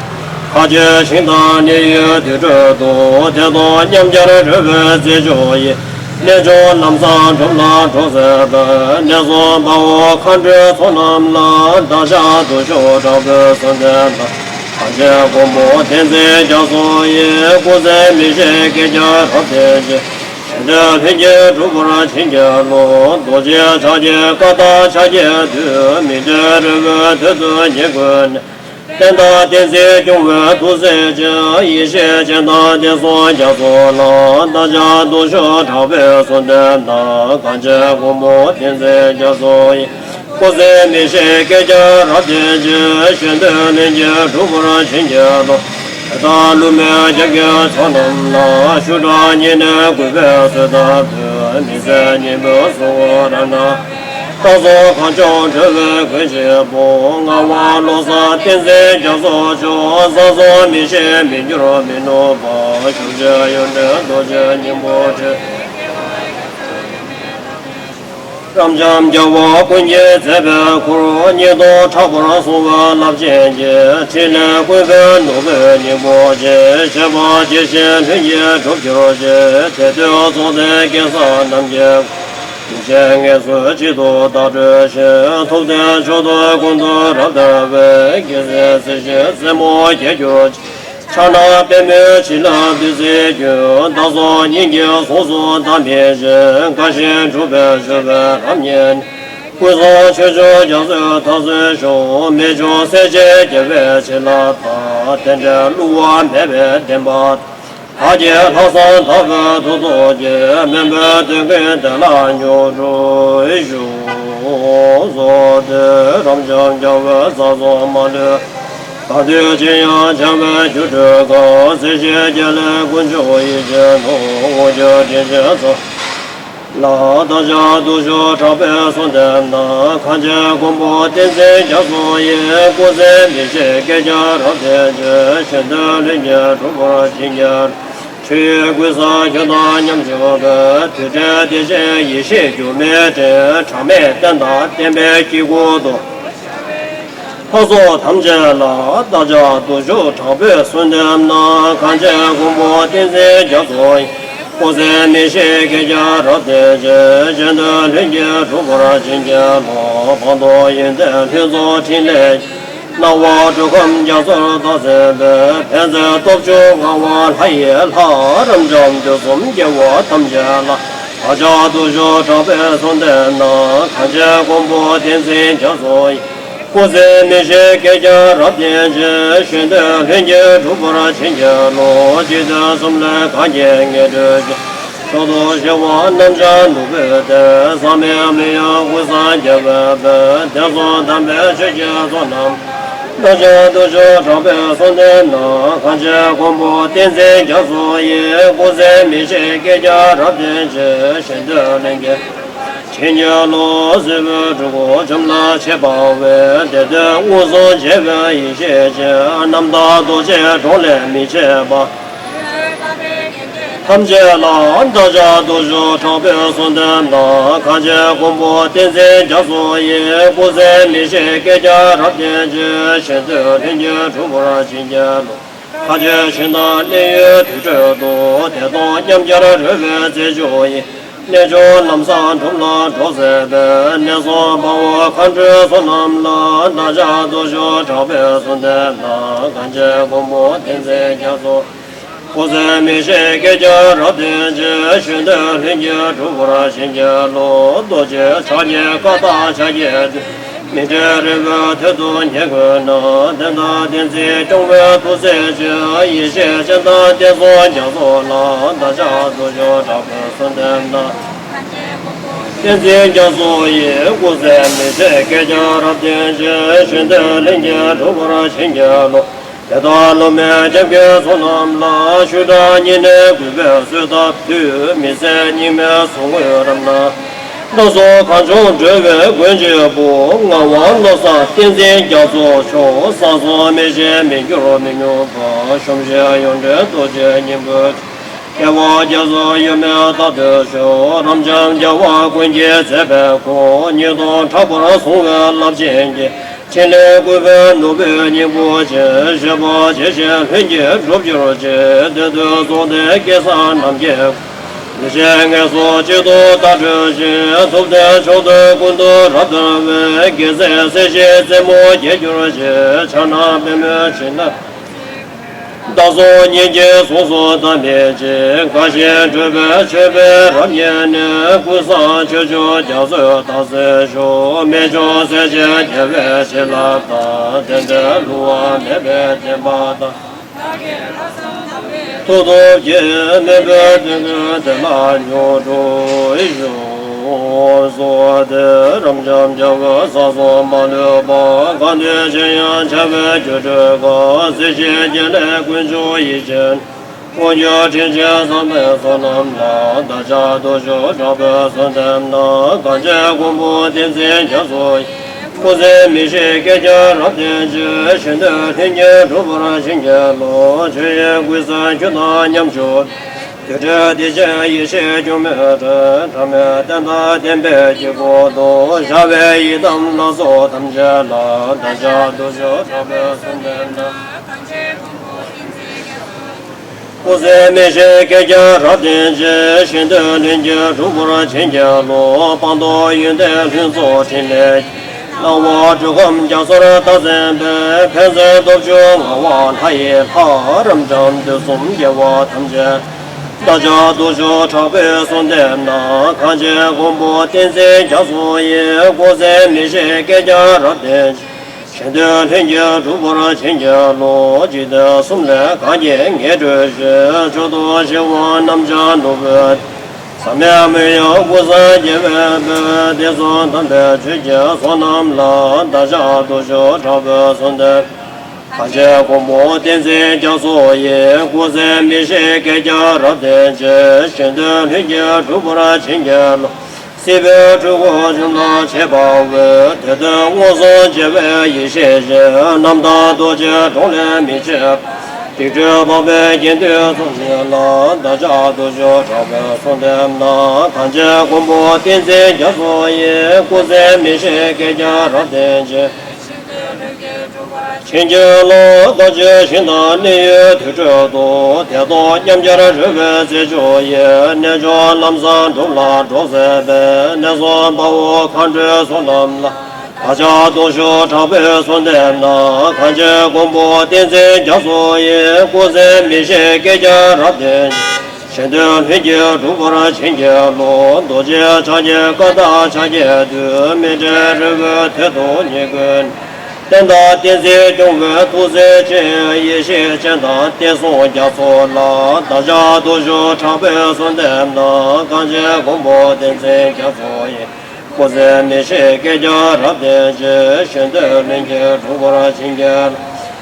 མཁའ་སྤྱོད་ཞིང་དང་གནས་ཡུལ་དུར་ཁྲོད་དུ། བདེ་སྟོང་ཉམས་འཆར་གྲོལ་བའི་རྩེ་མཆོག་ཡི། གནས་མཆོག་ལམ་བཟང་སྒྲུབ་ལ་གྲོགས་མཛད་པའི། གནས་གསུམ་དཔའ་བོ་མཁའ་འགྲོའི་ཚོགས་རྣམས་ལ། བདག་ཅག་སྟོབས་མཆོག་དྲག་པོས་གསོལ་འདེབས་ན། གངས་ཅན་མགོན་པོ་བསྟན་འཛིན་རྒྱ་མཚོ་ཡི། སྐུ་ཚེ་མི་ཤིགས་བསྐལ་བརྒྱར་རབ་བརྟན་ཅིང་། གཞན་དོན་ལྷུན་གྱིས་གྲུབ་པར་བྱིན་གྱིས་རློབས། རྡོ་རྗེ་ཕྱག་རྒྱའི་བཀའ་དང་ཕྱག་རྒྱའི་མཐུས། མི་མཐུན་རི་བོའི་དོད་དུ་ཉེ་བཀོད་ནས། བསྟན་དང་བསྟན་འཛིན་སྐྱོང་བའི་ཐུགས་སྲས་ཀྱི། ཡེ་ཤེས་སྤྱན་དང་བསྟན་སྲུང་རྒྱ་མཚོ་ལ། བདག་ཅག་སྟོབས་མཆོག་དྲག་པོས་གསོལ་འདེབས་ན། གངས་ཅན་མགོན་པོ་བསྟན་འཛིན་རྒྱ་མཚོ་ཡི། སྐུ་ཚེ་མི་ཤིགས་བསྐལ་བརྒྱར་རབ་བརྟན་ཅིང་། གཞན་དོན་ལྷུན་གྱིས་གྲུབ་པར་བྱིན་གྱིས་རློབས། དེ་དག་བསླུ་མེད་རྒྱབ་ཀྱི་ཕྱོགས་རྣམས་ལ། ཤུགས་དྲག་ཉེ་གནས་གུས་པས་གསོལ་བཏབ་སྟེ། མི་ཟད་སྙིང་པོའི་གཟུགས་སྐུ་རབ་རྣམས། རྟག་ཏུ་གངས་ལྗོངས་སྒྲོལ་བའི་མགོན་ཆེན་པོ། ངག་དབང་བློ་བཟང་བསྟན་འཛིན་རྒྱ་མཚོ་མཆོག་བཟང་སོང་མི་ཤིགས་མི་འགྱུར་མི་ནུབ་པ། བཞུགས་བྱེད་ཡོན་ཏན་རྡོ་རྗེ་སྙིང་པོའི་ཕྲིན། རབ་འབྱམས་རྒྱལ་བ་ཀུན་གྱི་མཛད་པའི་ཁུར། སྙིང་སྟོབས་དྲག་པོར་གསུངས་པ་རླབས་ཆེན་གྱི། ཕྲིན་ལས་ཀུན་འཕེལ་ནོར་བུའི་སྙིང་པོ་ཆེ། བཞད་པ་ཇི་བཞིན་ལྷུན་གྱིས་གྲུབ་གྱུར་ཅིག་དེ་དུས་རྫོགས་ལྡན་སྐལ་བཟང་རྣམས་ཀྱི། ལུས་ཅན་ངན་སོང་གཅིག་ཏུ་བདག་སྒྲོལ་ཞིང་། ཐུབ་བསྟན་མཆོག་ཏུ་ཀུན་ཏུ་རབ་དར་བའི། རྒྱལ་སྲས་སྲས་བཞིའི་རྩེ་མོ་རྒྱས་གྱུར་ཅིག་ཕྱག་ན་པདྨོའི་བྱིན་རླབས་བདུད་རྩིའི་རྒྱུན། བདག་སོགས་སྙིང་གའི་ཟོལ་ཟོག་ཟླ་མེད་ཅིང་། དགའ་བཞིན་སྒྲུབ་པའི་སྤྱོད་པའི་རབ་བརྙེས་ནས། ཀུན་བཟང་ཆོས་མཆོག་རྒྱ་མཚོའི་ཟླ་གསེབ་ཤོག་རྨད་བྱུང་སྲས་བཅས་རྒྱལ་བའི་བྱིན་རླབས་དང་། རྟེན་འབྲེལ་བསླུ་བ་མེད་པའི་བདེན་པ། བདག་གི་ལྷག་བསམ་དག་པའི་ཐུགས་སྟོབས་ཀྱིས། མོན་བོད་སྟོད་ཀུན་བདེ་ལ་མྱུར་འགྲོ་ཤོག་རྫོགས་ཏེ་རབ་འབྱམས་རྒྱལ་བའི་ས་སོགས་མ་ལུས། གང་འདུལ་ཅི་ཡང་བྱ་བའི་སྒྱུ་འཕྲུལ་གང་། སྲིད་ཞིའི་རྒྱུ་ལས་དཀོན་མཆོག་ཡིད་བཞིན་ནོར། དངོས་བརྒྱུད་དྲིན་ཅན་ཚོགས། ལ། བདག་ཅག་སྡུག་ཤོས་དྲག་པོས་གསོལ་འདེབས་ན། གངས་ཅན་མགོན་པོ་བསྟན་འཛིན་རྒྱ་མཚོ་ཡི། སྐུ་ཚེ་མི་ཤིགས་བསྐལ་བརྒྱར་རབ་བརྟན་ཅིང་། གཞན་དོན་ལྷུན་གྱིས་གྲུབ་པར་བྱིན་གྱིས། ཆོས་ཀུན་བཟང་ཁྱོད་དང་མཉམ་བཞུགས་པའི། དུས་འདིར་བདེ་ཆེན་ཡེ་ཤེས་འགྱུར་མེད་སྤྲིན། གྲངས་མེད་རྟེན་དང་བརྟེན་པའི་དཀྱིལ་འཁོར་དུ། ལྷ་ཚོགས་ཐམས་ཅད་ལ། བདག་ཅག་སྡུག་ཤོས་དྲག་པོས་གསོལ་འདེབས་ན། གངས་ཅན་མགོན་པོ་བསྟན་འཛིན་རྒྱ་མཚོ་ཡི། སྐུ་ཚེ་མི་ཤིགས་བསྐལ་བརྒྱར་རབ་བརྟན་ཅིང་། གཞན་དོན་ལྷུན་གྱིས་གྲུབ་པར་བྱིན་གྱིས་རློབས། སྤངས་རྟོགས་ཡོན་ཏན་ལྷུན་རྫོགས་ཕྲིན་ལས། སྣང་བ་འགྲོ་ཁམས་རྒྱ་མཚོར་བདག་འཛིན་པའི། ཕན་མཛད་སྟོབས་བཅུ་མངའ་དབང་ལྷ་ཡི་ལྷ། རབ་འབྱམས་དུས་གསུམ་རྒྱལ་བ་ཐམས་ཅད་ལ། བདག་ཅག་སྡུག་ཤོས་དྲག་པོས་གསོལ་འདེབས་ན། གངས་ཅན་མགོན་པོ་བསྟན་འཛིན་རྒྱ་མཚོ་ཡི། སྐུ་ཚེ་མི་ཤིགས་བསྐལ་བརྒྱར་རབ་བརྟན་ཅིང་། གཞན་དོན་ལྷུན་གྱིས་གྲུབ་པར་བྱིན་གྱིས་རློབས། འཇིག་རྟེན་གསུམ་ལས་གང་གིས་ངེས་སྒྲུབ་ཅིང་། མཆོག་ཏུ་བཞེད་པ་རྣམ་བྱང་ནོར་བུའི་གཏེར། ཟག་མེད་མི་གཡོ་ཀུན་བཟང་རྒྱལ་བའི་དཔལ། བསྟན་སྲུང་དམ་པའི་ཆོས་ཀྱི་ཚོགས་རྣམས། བདག་ཅག་སྡུག་ཤོས་དྲག་པོས་གསོལ་འདེབས་ན། གངས་ཅན་མགོན་པོ་བསྟན་འཛིན་རྒྱ་མཚོ་ཡི། སྐུ་ཚེ་མི་ཤིགས་བསྐལ་བརྒྱར་རབ་བརྟན་ཅིང་། གཞན་དོན་ལྷུན་གྱིས་བྱིན་གྱིས་རློབས། སྲིད་པའི་འཁྲུལ་འཁོར་འཇོམས་ལ་མཆིས་པ་འོད། བདེ་སྟོང་མངོན་སུམ་རྒྱལ་བའི་ཡེ་ཤེས་ཀྱི། རྣམ་དག་རྡོ་རྗེ་གྲོང་ལས་མི་ཕྱེད་པ། ཐམས་ཅད་ལ། བདག་ཅག་སྡུག་ཤོས་དྲག་པོས་གསོལ་འདེབས་ན། གངས་ཅན་མགོན་པོ་བསྟན་འཛིན་རྒྱ་མཚོ་ཡི། སྐུ་ཚེ་མི་ཤིགས་བསྐལ་བརྒྱར་རབ་བརྟན་ཅིང་། གཞན་དོན་ལྷུན་གྱིས་གྲུབ་པར་བྱིན་གྱིས་རློབས། མཁའ་སྤྱོད་ཞིང་དང་གནས་ཡུལ་དུར་ཁྲོད་དུ། བདེ་སྟོང་ཉམས་འགྱུར་རོལ་པའི་རྩེ་མཆོག་ཡིན། གནས་མཆོག་ལམ་བཟང་སྒྲུབ་ལ་གྲོགས་མཛད་པའི། ནད་སོགས་དཔའ་བོ་མཁའ་འགྲོའི་ཚོགས་རྣམས་ལ། བདག་ཅག་སྡུག་ཤོས་དྲག་པོས་གསོལ་འདེབས་ན། གངས་ཅན་མགོན་པོ་བསྟན་འཛིན་རྒྱ་མཚོ། སྐུ་ཚེ་མི་ཤིགས་བསྐལ་བརྒྱར་རབ་བརྟན་ཅིང་། གཞན་དོན་ལྷུན་གྱིས་གྲུབ་པར་བྱིན་གྱིས་རློབས། རྡོ་རྗེ་ཕྱག་རྒྱའི་བཀའ་དང་ཕྱག་རྒྱའི་མཐུས། མི་འབྲལ་རིམ་པས་དོན་དུ་ཉེར་མཁོ་ན། བསྟན་དང་བསྟན་འཛིན་སྐྱོང་བའི་ཐུགས་སྲས་ཀྱི། ཡེ་ཤེས་སྤྱན་དང་བསྟན་སྲུང་རྒྱ་མཚོ་ལ། བདག་ཅག་སྡུག་ཤོས་དྲག་པོས་གསོལ་འདེབས་ན། བསྟན་འཛིན་རྒྱ་མཚོ་ཡི། སྐུ་ཚེ་མི་ཤིགས་བསྐལ་བརྒྱར་རབ་བརྟན་ཅིང་། གཞན་དོན་ལྷུན་གྱིས་གྲུབ་པར་བྱིན་གྱིས་རློབས། དེ་དག་སློབ་མའི་སྐྱབས་ཀྱི་ཚོགས་རྣམས་ལ། ཤུགས་དྲག་བསྙེན་གནས་གུས་པས་གསོལ་བཏབ་དུས། མི་ཟད་སྙིགས་མའི་ཟུག་རྔུ་རབ་ན། སྣ་ཚོགས་གངས་ལྗོངས་སྒྲོལ་བའི་མགོན་གཅིག་པུ། ངག་དབང་བློ་བཟང་བསྟན་འཛིན་རྒྱ་མཚོ་མཆོག། བསང་གསོལ་མི་ཤིགས་མི་འགྱུར་མི་ཉམས་པ། གཞོམ་བཞིན་ཡོངས་འདྲེན་རྡོ་རྗེ་སྙིང་པོའི། སྐྱེ་བ་བརྒྱ་རྩ་ཡོད་མེད་རྟག་ཏུ་བཞུགས། རབ་འབྱམས་རྒྱལ་བ་ཀུན་གྱི་མཛད་པའི་སྐུ། ཉིད་དུ་དྲག་པོར་བཟུང་བའི་རླབས་ཆེན་གྱི། ཕྲིན་ལས་བསྐུལ་བའི་ནོར་བུའི་སྙིང་པོ་ཅན། བཞེད་པ་ཇི་བཞིན་ལྷུན་གྱིས་འགྲུབ་གྱུར་ཅིག། བདུད་འདུལ་རྫོགས་ལྡན་སྐལ་བཟང་རྣམས་ཀྱི། གདུལ་བྱའི་ངལ་གསོ་གཅིག་ཏུ་བརྡ་སྤྲོད་ཅིང་། ཐུབ་བསྟན་མཆོག་ཏུ་ཀུན་ཏུ་རབ་དར་བའི། དགེ་མཚན་སྲིད་ཞིའི་རྩེ་མོར་རྒྱས་གྱུར་ཅིག། ཕྱག་ན་པདྨོའི་བྱིན་རླབས། བདག་སོགས་སྙིང་རྗེས་གཟུངས་སུ་བསྡམས་པའི་ཕྱིར། དགའ་བཞིན་སྤྲུལ་པའི་མཆོད་པས་རབ་མཉེས་ནས། ཀུན་བཟང་ཆོས་སྐྱོང་རྒྱ་མཚོས་བདག་སྲས་ཞུ། རྨད་བྱུང་སྲས་ཆེན་རྒྱལ་བའི་བྱིན་རླབས་དང་། བསྟན་འགྲོའི་བསླུ་བ་མེད་པའི་བདེན་པ་དང་། མཐུ་སྟོབས་ཀྱིས་མོས་པའི་དོན་ཀུན་དེ་ལ་མྱུར་འགྲུབ་ཤོག། གསོལ་ཏེ། རབ་འབྱམས་རྒྱལ་བའི་ས་གསུམ་མ་ལུས་པ། གང་འདུལ་ཕྱིར་ཡང་བྱ་བའི་རྒྱུར་སྤྲོད་པ། སྲིད་ཞིའི་རྒྱུན་ལས་ཀུན་འཇོམས་ཡེ་ཤེས། དབང་སྒྱུར་དྲིན་ཅན་བསམ་པའི་ཚོགས་རྣམས་ལ། བདག་ཅག་སྡུག་ཤོས་དྲག་པོས་གསོལ་འདེབས་ན། གངས་ཅན་མགོན་པོ་བསྟན་འཛིན་རྒྱ་མཚོ་ཡི། སྐུ་ཚེ་མི་ཤིགས་བསྐལ་བརྒྱར་རབ་བརྟན་ཅིང་། གཞན་དོན་ལྷུན་གྱིས་གྲུབ་པར་བྱིན་གྱིས་རློབས། ཆོས་དབྱིངས་ཀུན་གསལ་ཁྱོད་དང་མཉམ་བཞུགས། དུར་ཁྲོད་བདེ་ཆེན་ཡེ་ཤེས་འགྱུར་མེད་སྤྲིན། གྲངས་མེད་རྟེན་དང་བརྟེན་པའི་དཀྱིལ་འཁོར་དུ། བྱ་བའི་ཡི་དམ་ལྷ་ཚོགས་ཐམས་ཅད་ལ། བདག་ཅག་སྡུག་ཤོས་དྲག་པོས་གསོལ་འདེབས་ན། སྐུ་ཚེ་མི་ཤིགས་བསྐལ་བརྒྱར་རབ་བརྟན་ཅིང་། གཞན་དོན་ལྷུན་གྱིས་གྲུབ་པར་བྱིན་གྱིས་རློབས། སྤངས་རྟོགས་ཡོན་ཏན་ལྷུན་རྫོགས་ཕྲིན་ལས། སྣང་བ་འགྲོ་ཁམས་རྒྱ་མཚོར་བདག་འཛིན་པའི། ཕན་མཛད་སྟོབས་བཅུ་མངའ་དབང་ལྷ་ཡི་ལྷ། རབ་འབྱམས་དུས་གསུམ་རྒྱལ་བ་ཐམས་ཅད། བདག་ཅག་སྡུག་ཤོས་དྲག་པོས་གསོལ་འདེབས་ན། གངས་ཅན་མགོན་པོ་བསྟན་འཛིན་རྒྱ་མཚོ་ཡི། སྐུ་ཚེ་མི་ཤིགས་བསྐལ་བརྒྱར་རབ་བརྟན་ཅིང་། གཞན་དོན་ལྷུན་གྱིས་གྲུབ་པར་བྱིན་གྱིས་རློབས། འཇིག་རྟེན་གསུམ་ལས་གང་གིས་ངེས་སྒྲུབ་ཅིང་། མཆོག་ཏུ་བཞེད་པ་རྣམ་བྱང་ནོར་བུའི། ཟག་མེད་མི་གཡོ་ཀུན་བཟང་རྒྱལ་བའི་དཔལ། བསྟན་སྲུང་དམ་པའི་ཆོས་ཀྱི་ཚོགས་རྣམས་ལ། བདག་ཅག་སྡུག་ཤོས་དྲག་པོས་གསོལ་འདེབས། གངས་ཅན་མགོན་པོ་བསྟན་འཛིན་རྒྱ་མཚོ་ཡི། སྐུ་ཚེ་མི་ཤིགས་བསྐལ་བརྒྱར་རབ་བརྟན་ཅིང་། གཞན་དོན་ལྷུན་གྱིས་གྲུབ་པར་བྱིན་གྱིས་རློབས། སྲིད་པའི་འཁྲུལ་འཁོར་འཇོམས་ལ་བྱེད་པ་འོད། དེ་དོན་མངོན་སུམ་མཇལ་བའི་ཡེ་ཤེས་ཀྱིས། རྣམ་དག་རྡོ་རྗེ་འགྲོ་ལས་མི་ཕྱེད་པ། རིགས་དྲུག་འཕགས་པའི་དགེ་འདུན་ཚོགས་བསགས་ལ། བདག་ཅག་སྟོབས་བཅུ་དྲག་པོས་གསོལ་འདེབས་ན། གངས་ཅན་མགོན་པོ་བསྟན་འཛིན་རྒྱ་མཚོ་ཡི། སྐུ་ཚེ་མི་ཤིགས་བསྐལ་བརྒྱར་རབ་བརྟན་ཅིང་། བྱིན་གྱིས་རློབས། རྡོ་རྗེ་ཞིང་དང་གནས་ཡུལ་དུར་ཁྲོད་དུ། བདེ་སྟོང་ཉམས་འཆར་རོལ་པའི་རྩེ་མཆོག་ཡིན། རྣལ་འབྱོར་ལམ་བཟང་སྒྲུབ་ལ་གྲོགས་མཛད་པའི། ནད་མཚོན་དཔའ་བོ་མཁའ་འགྲོའི་ཚོགས་རྣམས་ལ། བདག་ཅག་སྟོབས་བཅུ་དྲག་པོས་གསོལ་འདེབས་ན། གངས་ཅན་མགོན་པོ་བསྟན་འཛིན་རྒྱ་མཚོ་ཡི། སྐུ་ཚེ་མི་ཤིགས་བསྐལ་བརྒྱར་རབ་བརྟན་ཅིང་། གཞན་དོན་ལྷུན་གྱིས་གྲུབ་པར་བྱིན་གྱིས་རློབས། རྡོ་རྗེ་ཕྱག་རྒྱའི་བཀའ་དང་ཕྱག་རྒྱའི་མཐུས། མཎྜལ་རོལ་པའི་དོན་དུ་ཉིད་བསྐུལ། བསྟན་དང་བསྟན་འཛིན་སྐྱོང་བའི་ཐུགས་རྗེ་ཅན། ཡེ་ཤེས་སྤྱན་དང་བསྟན་སྲུང་རྒྱ་མཚོ་ལ། བདག་ཅག་སྟོབས་བཅུ་དྲག་པོས་གསོལ་འདེབས་ན། གངས་ཅན་མགོན་པོ་བསྟན་འཛིན་རྒྱ་མཚོ་ཡི། སྐུ་ཚེ་མི་ཤིགས་བསྐལ་བརྒྱར་རབ་བརྟན་ཅིང་། གཞན་དོན་ལྷུན་གྱིས་གྲུབ་པར་བྱིན་གྱིས།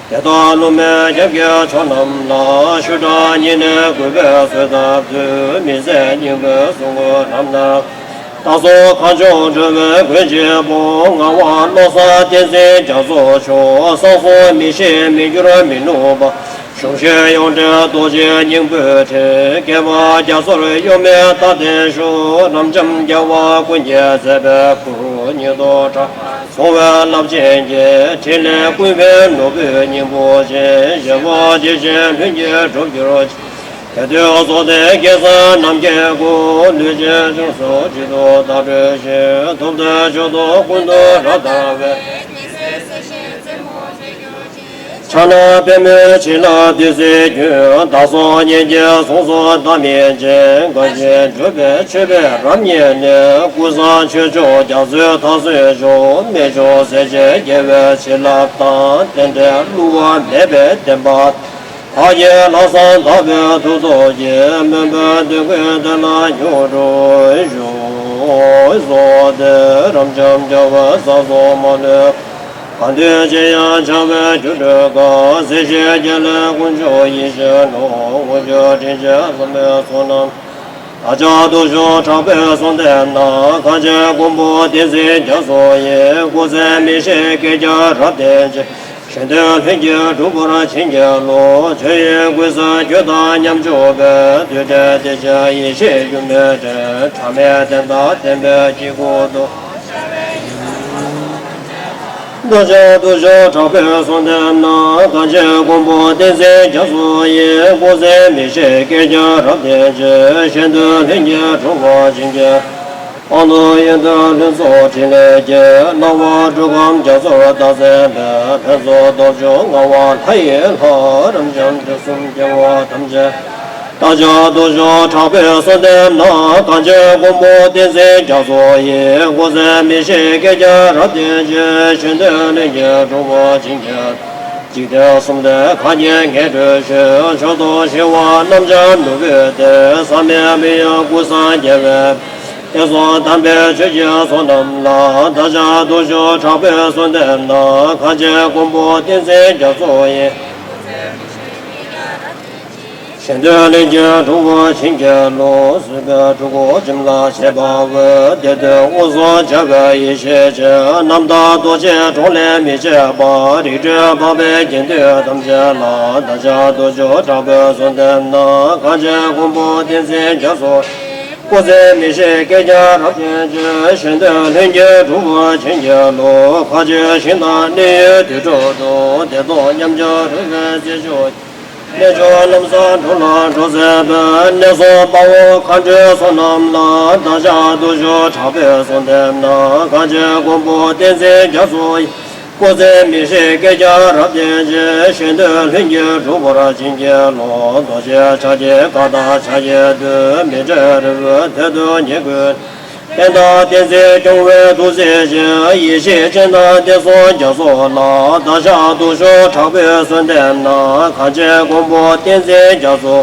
དེ་དག་བསླུ་མེད་སྐྱབས་ཀྱི་མཆོག་རྣམས་ལ། ཤུགས་དྲག་ཉེ་གནས་གུས་པས་གསོལ་བཏབ་དུས། མི་ཟད་སྙིང་པོའི་གཟུངས་སྐུ་རབ་གནང་། བདག་སོགས་གངས་ལྗོངས་འགྲོ་བའི་མགོན་གཅིག་པུ། ངག་དབང་བློ་བཟང་བསྟན་འཛིན་རྒྱ་མཚོ་མཆོག། གསང་གསུམ་མི་ཤིགས་མི་འགྱུར་མི་ནུབ་པ། གཞོམ་ཞིང་ཡོངས་བྲལ་རྡོ་རྗེའི་སྙིང་པོའི་དྲིན། བསྐལ་པ་རྒྱ་མཚོར་གཡོ་མེད་རྟག་བརྟན་བཞུགས། རབ་འབྱམས་རྒྱལ་བ་ཀུན་གྱི་མཛད་པའི་སྐུ། ཉིད་དུ་གྲགས་པ་རྫོགས་པའི་རླབས་ཆེན་གྱི། ཕྲིན་ལས་ཀུན་ཕན་ནོར་བུའི་སྙིང་པོ་ཅན། བཞེད་དགོངས་ཇི་བཞིན་ལྷུན་གྱིས་གྲུབ་གྱུར་ཅིག། དེ་དུས་རྫོགས་ལྡན་རྒྱལ་སྲས་རྣམས་ཀྱི་སྐུ། ལུས་ཅན་ཅུང་ཟད་གཅིག་ཏུ་བདག་སྤྲུལ་ཞིང་། ཐུབ་བསྟན་མཆོག་ཏུ་ཀུན་ཏུ་རབ་དར་བའི། ཕྱག་ན་པདྨོའི་བྱིན་རླབས་བདུད་རྩིའི་རྒྱུན། བདག་སོགས་གཉེན་གྱི་གཟུངས་སུ་བདག་སྨིན་ཅིང་། དགའ་བཞིན་སྒྲུབ་པའི་མཆོད་པས་རབ་མཉེས་ནས། ཀུན་བཟང་ཆོས་སྐྱོང་རྒྱ་མཚོའི་མཐར་སོན་མཆོག། རྨད་བྱུང་སྲས་ཆེན་རྒྱལ་བའི་བྱིན་རླབས་དང་། རྟེན་འབྲེལ་བསླུ་བ་མེད་པའི་བདེན་པ། བདག་གི་ལྷག་བསམ་དག་པའི་མཐུ་སྟོབས་ཀྱིས། སྨོན་པའི་འདོད་དགུའི་གཏེར་ལ་མྱུར་འགྲོ་ཞུ། གསོལ་འདེབས། རབ་འབྱམས་རྒྱལ་བའི་ས་སོགས་མ་ལུས། གང་འདུལ་ཅིར་ཡང་འཆར་བའི་སྒྱུ་འཕྲུལ་དཀར། སྲིད་ཞིའི་རྒྱ་ལས་དཀོན་མཆོག་ཡིད་བཞིན་ནོར། དངོས་བརྒྱུད་དྲིན་ཅན་བླ་མའི་ཚོགས་རྣམས། བདག་ཅག་སྟོབས་བཅུ་དྲག་པོས་གསོལ་འདེབས་ན། གངས་ཅན་མགོན་པོ་བསྟན་འཛིན་རྒྱ་མཚོ་ཡི། སྐུ་ཚེ་མི་ཤིགས་བསྐལ་བརྒྱར་རབ་བརྟན་ཅིང་། གཞན་དོན་ལྷུན་གྱིས་གྲུབ་པར་བྱིན་གྱིས་རློབས། ཆོས་དབྱིངས་ཀུན་གསལ་རྒྱུད་དང་མཉམ་འཇོག་པའི། རྡུལ་བྲལ་བདེ་ཆེན་ཡེ་ཤེས་སྒྱུ་མའི་དྲིན། གྲངས་མེད་བསྟན་དང་བསྟན་པའི་དཀྱིལ་འཁོར་དུ། བདག་ཅག་སྟོབས་བཅུ་དྲག་པོས་གསོལ་འདེབས་ན། གངས་ཅན་མགོན་པོ་བསྟན་འཛིན་རྒྱ་མཚོ་ཡི། སྐུ་ཚེ་མི་ཤིགས་བསྐལ་བརྒྱར་རབ་བརྟན་ཅིང་། གཞན་དོན་ལྷུན་གྱིས་གྲུབ་པར་བྱིན་གྱིས། དབང་དུ་ཡོན་ཏན་ལྷུན་རྫོགས་ཕྲིན་ལས་ཀྱིས། སྣང་བ་སྒྲུབ་ཁམས་རྒྱ་མཚོར་བདག་མཛད་པའི། ཕུན་ཚོགས་སྟོབས་བཅུ་ངག་དབང་ལྷ་ཡི་ལྷ། རབ་འབྱམས་དུས་གསུམ་སྐྱེ་བོ་ཐམས་ཅད། བདག་ཅག་སྟོབས་བཅུ་དྲག་པོས་གསོལ་འདེབས་ན། གངས་ཅན་མགོན་པོ་བསྟན་འཛིན་རྒྱ་མཚོ་ཡི། སྐུ་ཚེ་མི་ཤིགས་བསྐལ་བརྒྱར་རབ་བརྟན་ཅིང་། གཞན་དོན་ལྷུན་གྱིས་གྲུབ་པར་བྱིན་གྱིས། འཇིག་རྟེན་གསུམ་ལས་གང་ཉིད་ངེས་གྲོལ་ཞིང་། མཆོག་ཏུ་ཞི་བ་རྣམ་འབྱམས་ནོར་བུའི་གཏེར། ཟག་མེད་མི་གཡོ་ཀུན་བཟང་རྒྱལ་བའི། བསྟན་སྲུང་དམ་པའི་ཆོས་ཀྱི་ཚོགས་རྣམས་ལ། བདག་ཅག་སྟོབས་བཅུ་དྲག་པོས་གསོལ་འདེབས་ན། གངས་ཅན་མགོན་པོ་བསྟན་འཛིན་རྒྱ་མཚོ་ཡི། གཞན་དོན་ལྷུན་གྱིས་གྲུབ་པར་བྱིན་གྱིས་རློབས། བཟོད་པའི་འཁྲུལ་འཁོར་འཇོམས་ལ་བྱེད་པ་འོད། དེ་དོན་མངོན་སུམ་མཇལ་བའི་ཡེ་ཤེས་ཀྱིས། རྣམ་དག་རྡོ་རྗེ་འགྲོ་ལས་མི་ཕྱེད་པ། རིགས་དྲུག་འཕགས་པའི་དགེ་འདུན་ཐམས་ཅད་ལ། བདག་ཅག་སྟོབས་བཅུ་དྲག་པོས་གསོལ་འདེབས་ན། གངས་ཅན་མགོན་པོ་བསྟན་འཛིན་རྒྱ་མཚོ། སྐུ་ཚེ་མི་ཤིགས་བསྐལ་བརྒྱར་རབ་བརྟན་ཅིང་། གཞན་དོན་ལྷུན་གྱིས་གྲུབ་པར་བྱིན་གྱིས་རློབས། མཁའ་སྤྱོད་ཞིང་དང་གནས་ཡུལ་དུར་ཁྲོད་དུ། བདེ་སྟོང་ཉམས་འཆར་རོལ་པའི་རྩེ་མཆོག། རྣལ་འབྱོར་ལམ་བཟང་སྒྲུབ་ལ་གྲོགས་མཛད་པའི། ནད་མཚོན་དཔའ་བོ་མཁའ་འགྲོའི་ཚོགས་རྣམས་ལ། བདག་ཅག་སྟོབས་བཅུ་དྲག་པོས་གསོལ་འདེབས་ན། གངས་ཅན་མགོན་པོ་བསྟན་འཛིན་རྒྱ་མཚོ་ཡི། སྐུ་ཚེ་མི་ཤིགས་བསྐལ་བརྒྱར་རབ་བརྟན་ཅིང་། གཞན་དོན་ལྷུན་གྱིས་གྲུབ་པར་བྱིན་གྱིས་རློབས། རྡོ་རྗེ་ཕྱག་རྒྱའི་བཀའ་དང་ཕྱག་རྒྱའི་མཐུས། མཎྜལ་རོལ་པའི་དོན་དུ་ཉིད་བསྐུལ། བསྟན་དང་བསྟན་འཛིན་སྐྱོང་བའི་ཐུགས་རྗེ་ཅན། ཡེ་ཤེས་སྤྱན་དང་བསྟན་སྲུང་རྒྱ་མཚོ་ལ། བདག་ཅག་སྟོབས་བཅུ་དྲག་པོས་གསོལ་འདེབས་ན། གངས་ཅན་མགོན་པོ་བསྟན་འཛིན་རྒྱ་མཚོ།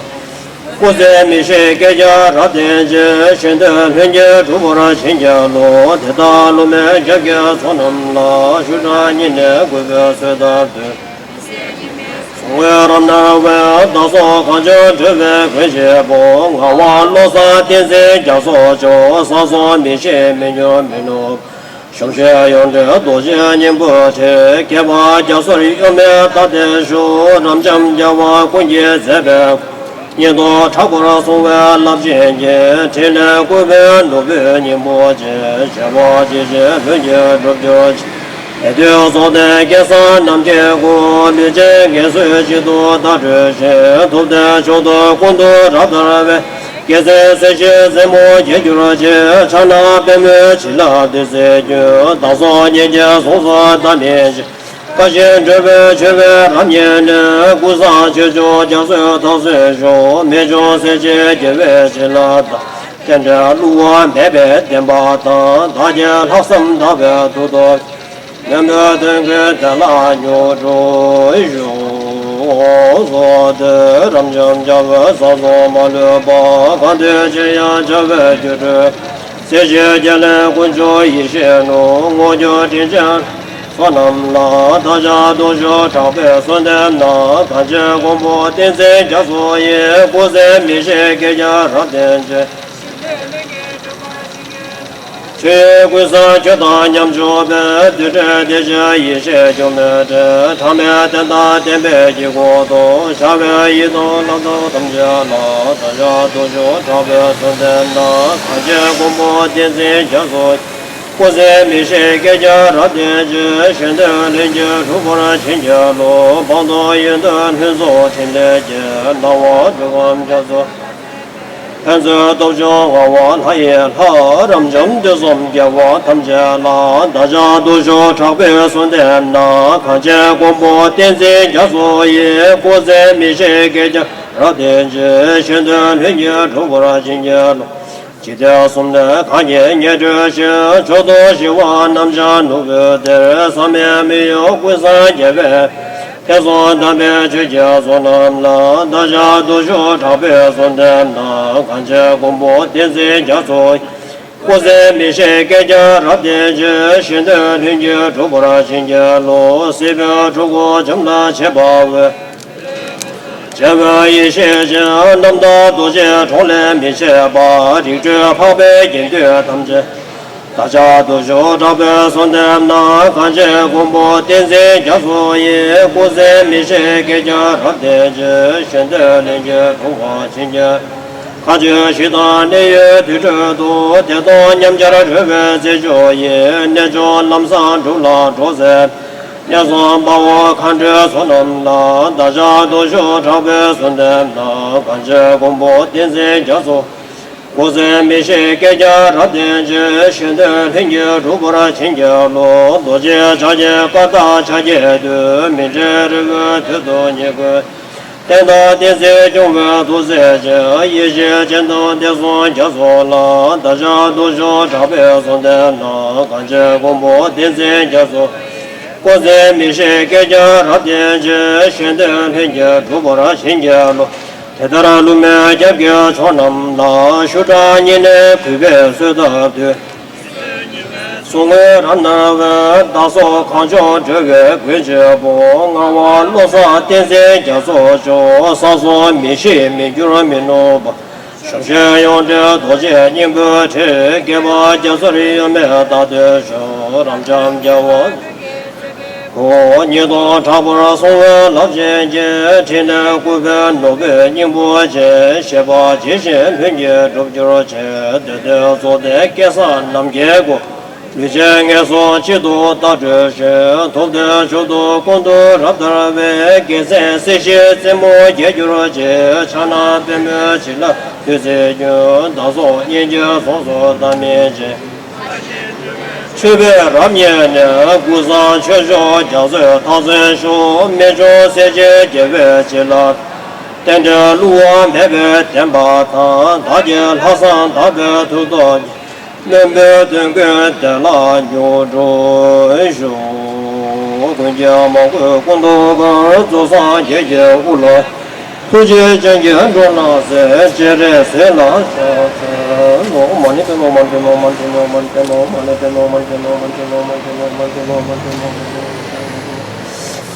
སྐུ་ཚེ་མི་ཤིགས་བསྐལ་བརྒྱར་རབ་བརྟན་ཅིང་། གཞན་དོན་ལྷུན་གྱིས་གྲུབ་པར་བྱིན་གྱིས་རློབས། དེ་དག་བསླུ་མེད་སྐྱབས་ཀྱི་ཚོགས་རྣམས་ལ། ཤུགས་དྲག་ཉེ་གནས་གུས་པས་གསོལ་བཏབ་དུས། དངོས་རབ་སྣང་བས་བདག་སོགས་གངས་ལྗོངས་སྒྲོལ་བའི་མགོན་ཆེན་པོ། ངག་དབང་བློ་བཟང་བསྟན་འཛིན་རྒྱ་མཚོ་མཆོག་ས་སོགས་མི་ཤིགས་མི་འགྱུར་མི་ནུབ། གཞོམ་བྱེད་ཡོངས་སྒྲོལ་རྡོ་རྗེ་སྙིང་པོའི་ཁྲི། བསྐལ་པ་རྒྱ་མཚོར་གཡོ་མེད་བརྡལ་ཏེ་བཞུགས། རབ་འབྱམས་རྒྱལ་བ་ཀུན་གྱིས་མཛེས་པའི། ཉན་ཐོས་དྲག་པོར་སྲུང་བའི་རླབས་ཆེན་གྱི། ཕྲིན་ལས་བསྐུལ་བའི་ནོར་བུའི་སྙིང་པོ་ཆེ། བྱེ་བ་ཇི་བཞིན་ལྷུན་གྱིས་གྲུབ་གྱུར་ཅིག། ལས་མཐུན་རྫོགས་ལྡན་སྐལ་བཟང་རྣམས་ཀྱི་སྐུ། ལུས་ཅན་ངལ་གསོའི་དཔྱིད་དུ་བདག་སྤྲུལ་ཞིང་། ཐུབ་བསྟན་མཆོག་ཏུ་ཀུན་ཏུ་རབ་དར་བའི། རྒྱལ་མཚན་སྲིད་ཞིའི་རྩེ་མོར་རྒྱས་གྱུར་ཅིག། ཕྱག་ན་པདྨོའི་བྱིན་རླབས་བདུད་རྩིའི་རྒྱུན། བདག་སོགས་སྙིང་རྗེའི་ཟུངས་སུ་འདག་མི་ཤིགས། དགའ་བཞིན་སྒྲོལ་བའི་མཆོད་པའི་རབ་བརྙེས་ནས། ཀུན་བཟང་ཆོས་སྐྱོང་རྒྱ་མཚོའི་ཐོག་སོན་ཤོག། རྨད་བྱུང་སྲས་བཅས་རྒྱལ་བའི་བྱིན་རླབས་དང་། རྟེན་འབྲེལ་བསླུ་བ་མེད་པའི་བདེན་པ་དང་། བདག་གི་ལྷག་བསམ་དག་པའི་མཐུ་སྟོབས། མོན་པའི་དོན་ཀུན་དེ་ལ་མྱུར་འགྲུབ་ཤོག། ཚོགས་འདུ་རབ་འབྱམས་རྒྱལ་བའི་ས་སོགས་མ་ལུས་པ། གང་འདུལ་ཕྱིར་ཡང་བྱ་བའི་སྒྱུ་འཕྲུལ། སྲིད་ཞིའི་རྒྱལ་བློན་དཀོན་མཆོག་ཡེ་ཤེས་ནོར། དངོས་བརྒྱུད་དྲིན་ཅན་ཚོགས་རྣམས་ལ། བདག་ཅག་སྟོང་ཕྲག་པའི་གསོལ་འདེབས་གནང་། གངས་ཅན་མགོན་པོ་བསྟན་འཛིན་རྒྱ་མཚོ་ཡི། སྐུ་ཚེ་མི་ཤིགས་བསྐལ་བརྒྱར་རབ་བརྟན་ཅིང་། ཆོས་ཀུན་བཟང་ཁྱོད་དང་མཉམ་བཞུགས་པའི། དུས་འཁོར་བདེ་ཆེན་ཡེ་ཤེས་འགྱུར་མེད་ཁྲི། ཐ་མལ་བསྟན་དང་བསྟན་པའི་དཀྱིལ་འཁོར་དུ། བྱ་བའི་ཡི་དམ་ལྷ་ཚོགས་ཐམས་ཅད་ལ། བདག་ཅག་སྟོང་ཕྲག་པའི་གསོལ་འདེབས་གནང་། གངས་ཅན་མགོན་པོ་བསྟན་འཛིན་རྒྱ་མཚོ། སྐུ་ཚེ་མི་ཤིགས་བསྐལ་བརྒྱར་རབ་བརྟན་ཅིང་། གཞན་དོན་ལྷུན་གྱིས་གྲུབ་པར་བྱིན་གྱིས་རློབས། སྤངས་རྟོགས་ཡོན་ཏན་ལྷུན་རྫོགས་ཕྲིན་ལས་ཀྱི། སྣང་བ་གྲུབ་པ་རྒྱ་མཚོ། ཕན་ཚུན་སྟོབས་འབྱུང་ངག་དབང་ལྷ་ཡི་ལྷ། རབ་འབྱམས་དུས་གསུམ་རྒྱལ་བ་ཐམས་ཅད་ལ། བདག་ཅག་སྟོང་ཕྲག་པའི་གསོལ་འདེབས་གནང་། གངས་ཅན་མགོན་པོ་བསྟན་འཛིན་རྒྱ་མཚོ་ཡི། སྐུ་ཚེ་མི་ཤིགས་བསྐལ་བརྒྱར་རབ་བརྟན་ཅིང་། གཞན་དོན་ལྷུན་གྱིས་གྲུབ་པར་བྱིན་གྱིས་རློབས། འཇིག་རྟེན་གསུམ་ལས་གང་ཉིད་ངེས་གྲོལ་ཞིང་། མཆོག་ཏུ་ཞི་བ་རྣམ་བྱང་ནོར་བུའི་གཏེར། བསམ་ཡས་མི་གཡོ་ཀུན་བཟང་རྒྱལ་བའི། དེ་གསུང་དམ་པའི་ཆོས་ཀྱི་ཚོགས་རྣམས་ལ། བདག་ཅག་སྟོང་ཕྲག་པའི་གསོལ་འདེབས་གནང་། གངས་ཅན་མགོན་པོ་བསྟན་འཛིན་རྒྱ་མཚོ། སྐུ་ཚེ་མི་ཤིགས་བསྐལ་བརྒྱར་རབ་བརྟན་ཅིང་། གཞན་དོན་ལྷུན་གྱིས་གྲུབ་པར་བྱིན་གྱིས་རློབས། སྲིད་པའི་འཁྲུལ་འཁོར་འཇོམས་ལ་བྱེད་པ་འོས། རྒྱལ་བའི་ཡེ་ཤེས་ཀྱི་རྣམ་དག་རྡོ་རྗེའི་གྲོགས་ལས་མི་ཕྱེད་པ། རིག་གྲོལ་འཕགས་པའི་དགེ་འདུན་ཐམས་ཅད། བདག་ཅག་སྟོང་ཕྲག་པའི་གསོལ་འདེབས་གནང་། གངས་ཅན་མགོན་པོ་བསྟན་འཛིན་རྒྱ་མཚོ་ཡི། སྐུ་ཚེ་མི་ཤིགས་བསྐལ་བརྒྱར་རབ་བརྟན་ཅིང་། གཞན་དོན་ལྷུན་གྱིས་གྲུབ་པར་བྱིན་གྱིས། མཁའ་སྤྱོད་བཞི་དང་གནས་ཡུལ་དུར་ཁྲོད་དུ། བདེ་སྟོང་ཉམས་ཆག་གྲོལ་བའི་རྩེ་མཆོག་ཡིན། གནས་མཆོག་ལམ་བཟང་སྒྲུབ་ལ་འགྲོ་ཚེ། གནས་གསུམ་དཔའ་བོ་མཁའ་འགྲོའི་ཚོགས་རྣམས་ལ། བདག་ཅག་སྟོང་ཕྲག་པའི་གསོལ་འདེབས་གནང་། གངས་ཅན་མགོན་པོ་བསྟན་འཛིན་རྒྱ་མཚོ། སྐུ་ཚེ་མི་ཤིགས་བསྐལ་བརྒྱར་རབ་བརྟན་ཅིང་། གཞན་དོན་ལྷུན་གྱིས་གྲུབ་པར་བྱིན་གྱིས་རློབས། རྡོ་རྗེ་ཕྱག་རྒྱའི་བཀའ་རྟགས་ཕྱག་རྒྱའི་མཐུས། མི་འབྲལ་རི་བོའི་དོད་དུ་ཉེ་བཀོད། བསྟན་དང་བསྟན་འཛིན་སྐྱོང་བའི་ཐུགས་སྲས་ཀྱི། ཡེ་ཤེས་སྤྱན་སྟོང་བསྟན་སྲུང་རྒྱ་མཚོ་ལ། བདག་ཅག་སྟོང་ཕྲག་པའི་གསོལ་འདེབས་གནང་། གངས་ཅན་མགོན་པོ་བསྟན་འཛིན་རྒྱ་མཚོ། སྐུ་ཚེ་མི་ཤིགས་བསྐལ་བརྒྱར་རབ་བརྟན་ཅིང་། གཞན་དོན་ལྷུན་གྱིས་གྲུབ་པར་བྱིན་གྱིས་རློབས། དེ་ལྟར་བསླུ་མེད་སྐྱབས་ཀྱི་མཆོག་རྣམས་ལ། ཤུགས་དྲག་བསྙེན་གནས་གུས་པས་གསོལ་བཏབ་དུས། གཟུངས་སྔགས་རབ་སྣང་བས། བདག་སོགས་གངས་ལྗོངས་སྒྲོལ་བའི་མགོན་ཆེན་པོ། ངག་དབང་བློ་བཟང་བསྟན་འཛིན་རྒྱ་མཚོ་མཆོག། ས་སོགས་མི་ཤིགས་མི་འགྱུར་མི་ནུབ་པ། གཞོམ་བྱེད་ཡོངས་སྒྲོལ་རྡོ་རྗེ་སྙིང་པོའི་ཁྲི། བསྐལ་པ་རྒྱ་མཚོར་གཡོ་མེད་བརྡལ་ཏེ་བཞུགས། རབ་འབྱམས་རྒྱལ་བ། ཉིད་དང་དྲག་པོར་སྲུང་བའི་རླབས་ཆེན་གྱི། ཕྲིན་ལས་བསྐུལ་བའི་ནོར་བུའི་སྙིང་པོ་ཆེ། བཞེད་པ་ཇི་བཞིན་ལྷུན་གྱིས་གྲུབ་གྱུར་ཅིག། དེ་དུས་རྫོགས་ལྡན་སྐལ་བཟང་རྣམས་ཀྱི་སྐུ། ལུས་ཅན་ངལ་གསོ་དཔྱིད་དུ་བདག་སྤྲུལ་ཞིང་། ཐུབ་བསྟན་མཆོག་ཏུ་ཀུན་ཏུ་རབ་དར་བའི། རྒྱལ་མཚན་སྲིད་ཞིའི་རྩེ་མོར་རྒྱས་གྱུར་ཅིག། ཕྱག་ན་པདྨོའི་བྱིན་རླབས་བདུད་རྩིའི་རྒྱུན། བདག་སོགས་སྙིང་རྗེའི་ཟུངས་སུ་འདག་མི་ཤིགས། མཆོད་པའི་རབ་བརྙེས་ནས། ཀུན་བཟང་ཆོས་སྐྱོང་རྒྱ་མཚོའི་ཐོག་སོན་ཤོག། རྨད་བྱུང་སྲས་བཅས་རྒྱལ་བའི་བྱིན་རླབས། རྟེན་འབྲེལ་བསླུ་བ་མེད་པའི་བདེན་པ་དང་། བདག་གི་ལྷག་བསམ་དག་པའི་མཐུ་སྟོབས་ཀྱིས། མོན་པའི་དོན་ཀུན་དེ་ལ་མྱུར་འགྲུབ་ཤོག། ཀུན་མཁྱེན་མ་བསྐུལ་སྐུ་མདོག་དཀར། རྫོགས་སངས་རྒྱས་ཀྱི་དབུ་ལ། ཐུགས་རྗེ་ཅན་གྱིས་འགྲོ་རྣམས་སྲས། སྤྱན་རས་གཟིགས་ལ་ཕྱག་འཚལ་ལོ། མ་ཎི་པདྨོ་མ་ཎི་པདྨོ་མ་ཎི་པདྨོ་མ་ཎི་པདྨོ་མ་ཎི་པདྨོ་མ་ཎི་པདྨོ་མ་ཎི་པདྨོ་མ་ཎི་པདྨོ་མ་ཎི་པདྨོ་མ་ཎི་པདྨོ་མ་ཎི་པདྨོ་མ་ཎི་པདྨོ།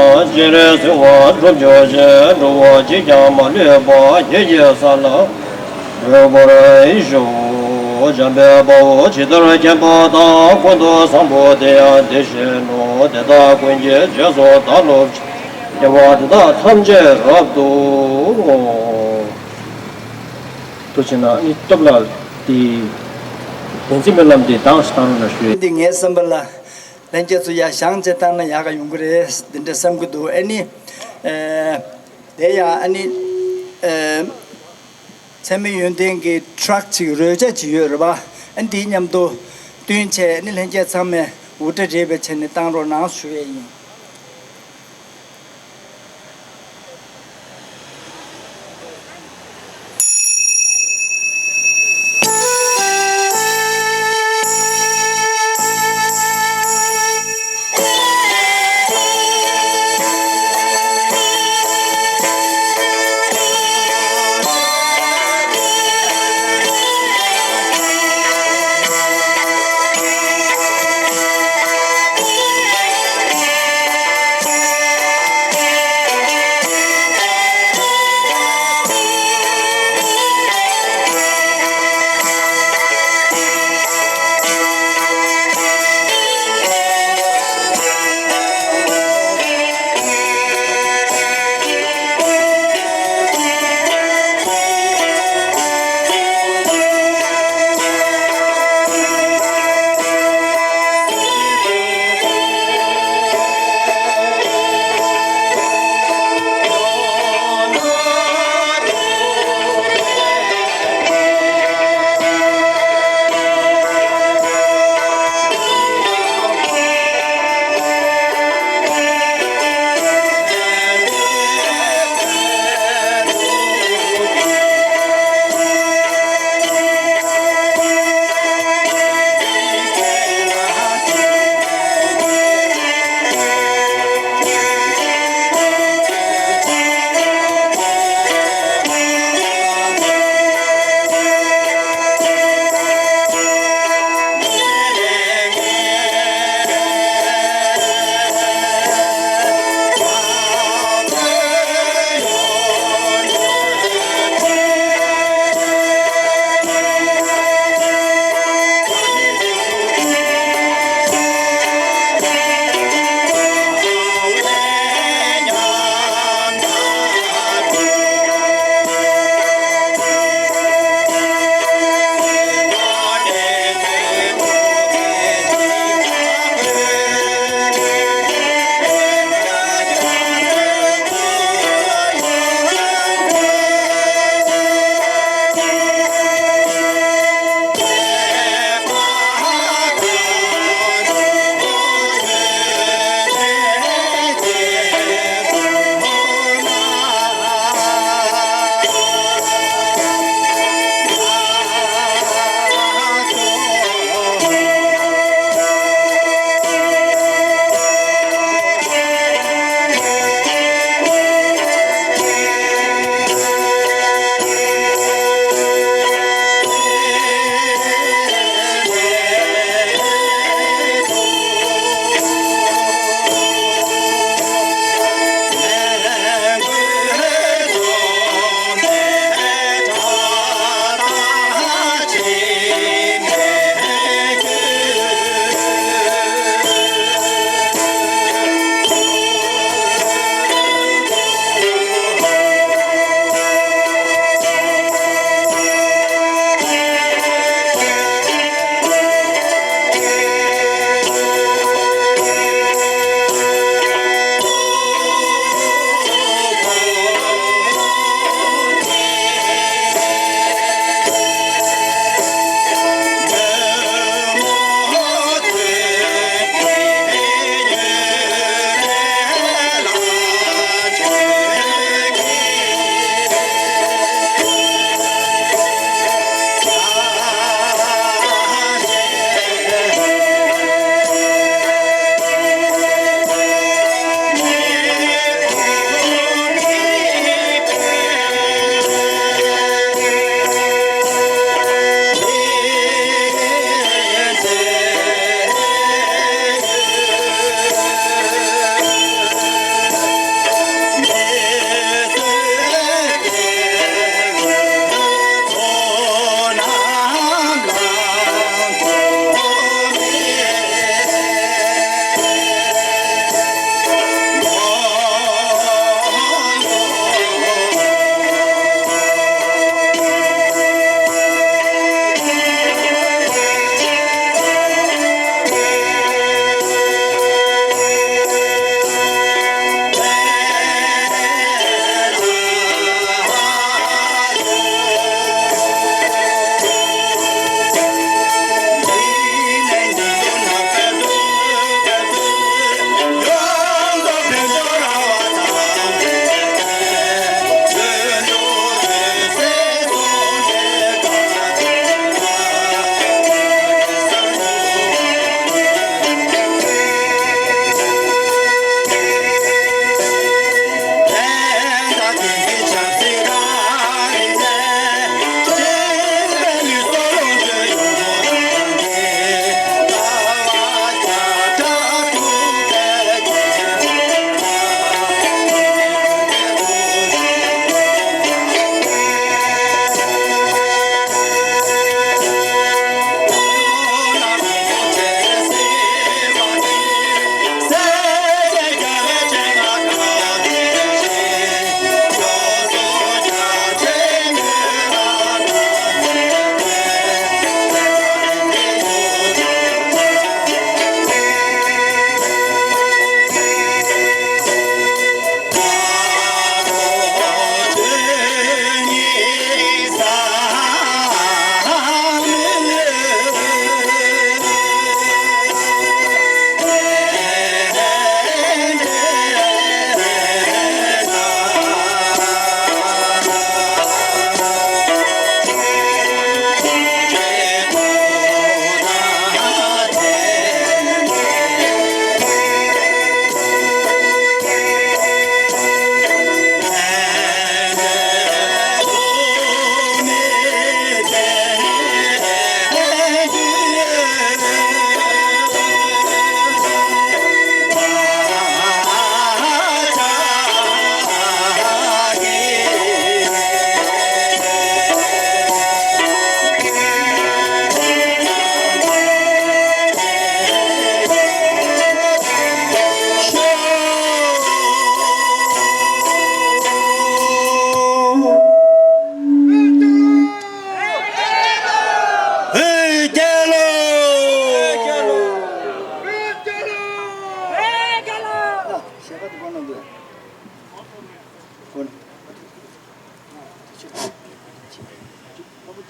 དང་སྤྱན་རས་གཟིགས་དབང་སྒྲུབ་མཆོག་བཞིན། འགྲོ་བ་གཅིག་ཀྱང་མ་ལུས་པ། ཡིད་ཀྱི་ས་ལ་འགོད་པར་ཤོག། འཇམ་དཔལ་དཔའ་བོས་ཇི་ལྟར་མཁྱེན་པ་དང་། ཀུན་ཏུ་བཟང་པོ་དེ་ཡང་དེ་བཞིན་ནོ། དེ་དག་ཀུན་གྱི་རྗེས་སུ་བདག་སློབ་ཅིང་། དགེ་བ་འདི་དག་ཐམས་ཅད་རབ་ཏུ་བསྔོ། ཐུགས་ཆེ་གནང་། ཨ་ནི་སྟོབས་ལགས་དེ་བདེན་ཚིག་སྨོན་ལམ་དེ་གདངས་ཤིག་བཏང་རོགས་གནང་ཞུ། འདི་ངའི་བསམ་པ་ལ་ལྷན་རྒྱས་ཚོ་ཡར་བཞེངས་བྱས་བཏང་ན་ཡག་ག་ཡོང་གི་རེད། འདི་འདྲ་བསམ་གྱི་འདུག། ཨ་ནི། ཨེ། དེ་ཡང་ཨ་ནི། ཨེ། ཚད་མེད་ཡོན་ཏན་གྱི་ཊྲག་ཅིག་རོལ་ཆ་ཅིག་ཡོད་རེད་པ། ཨ་ནི་དེའི་མཉམ་དུ་བསྟུན་བྱས། ཨ་ནི་ལྷན་རྒྱས་ཚང་མས་འུར་སྒྲ་རེག་པའི་ཆ་ནས་བཏང་རོགས་གནང་ཞུ་ཡས་ཡིན།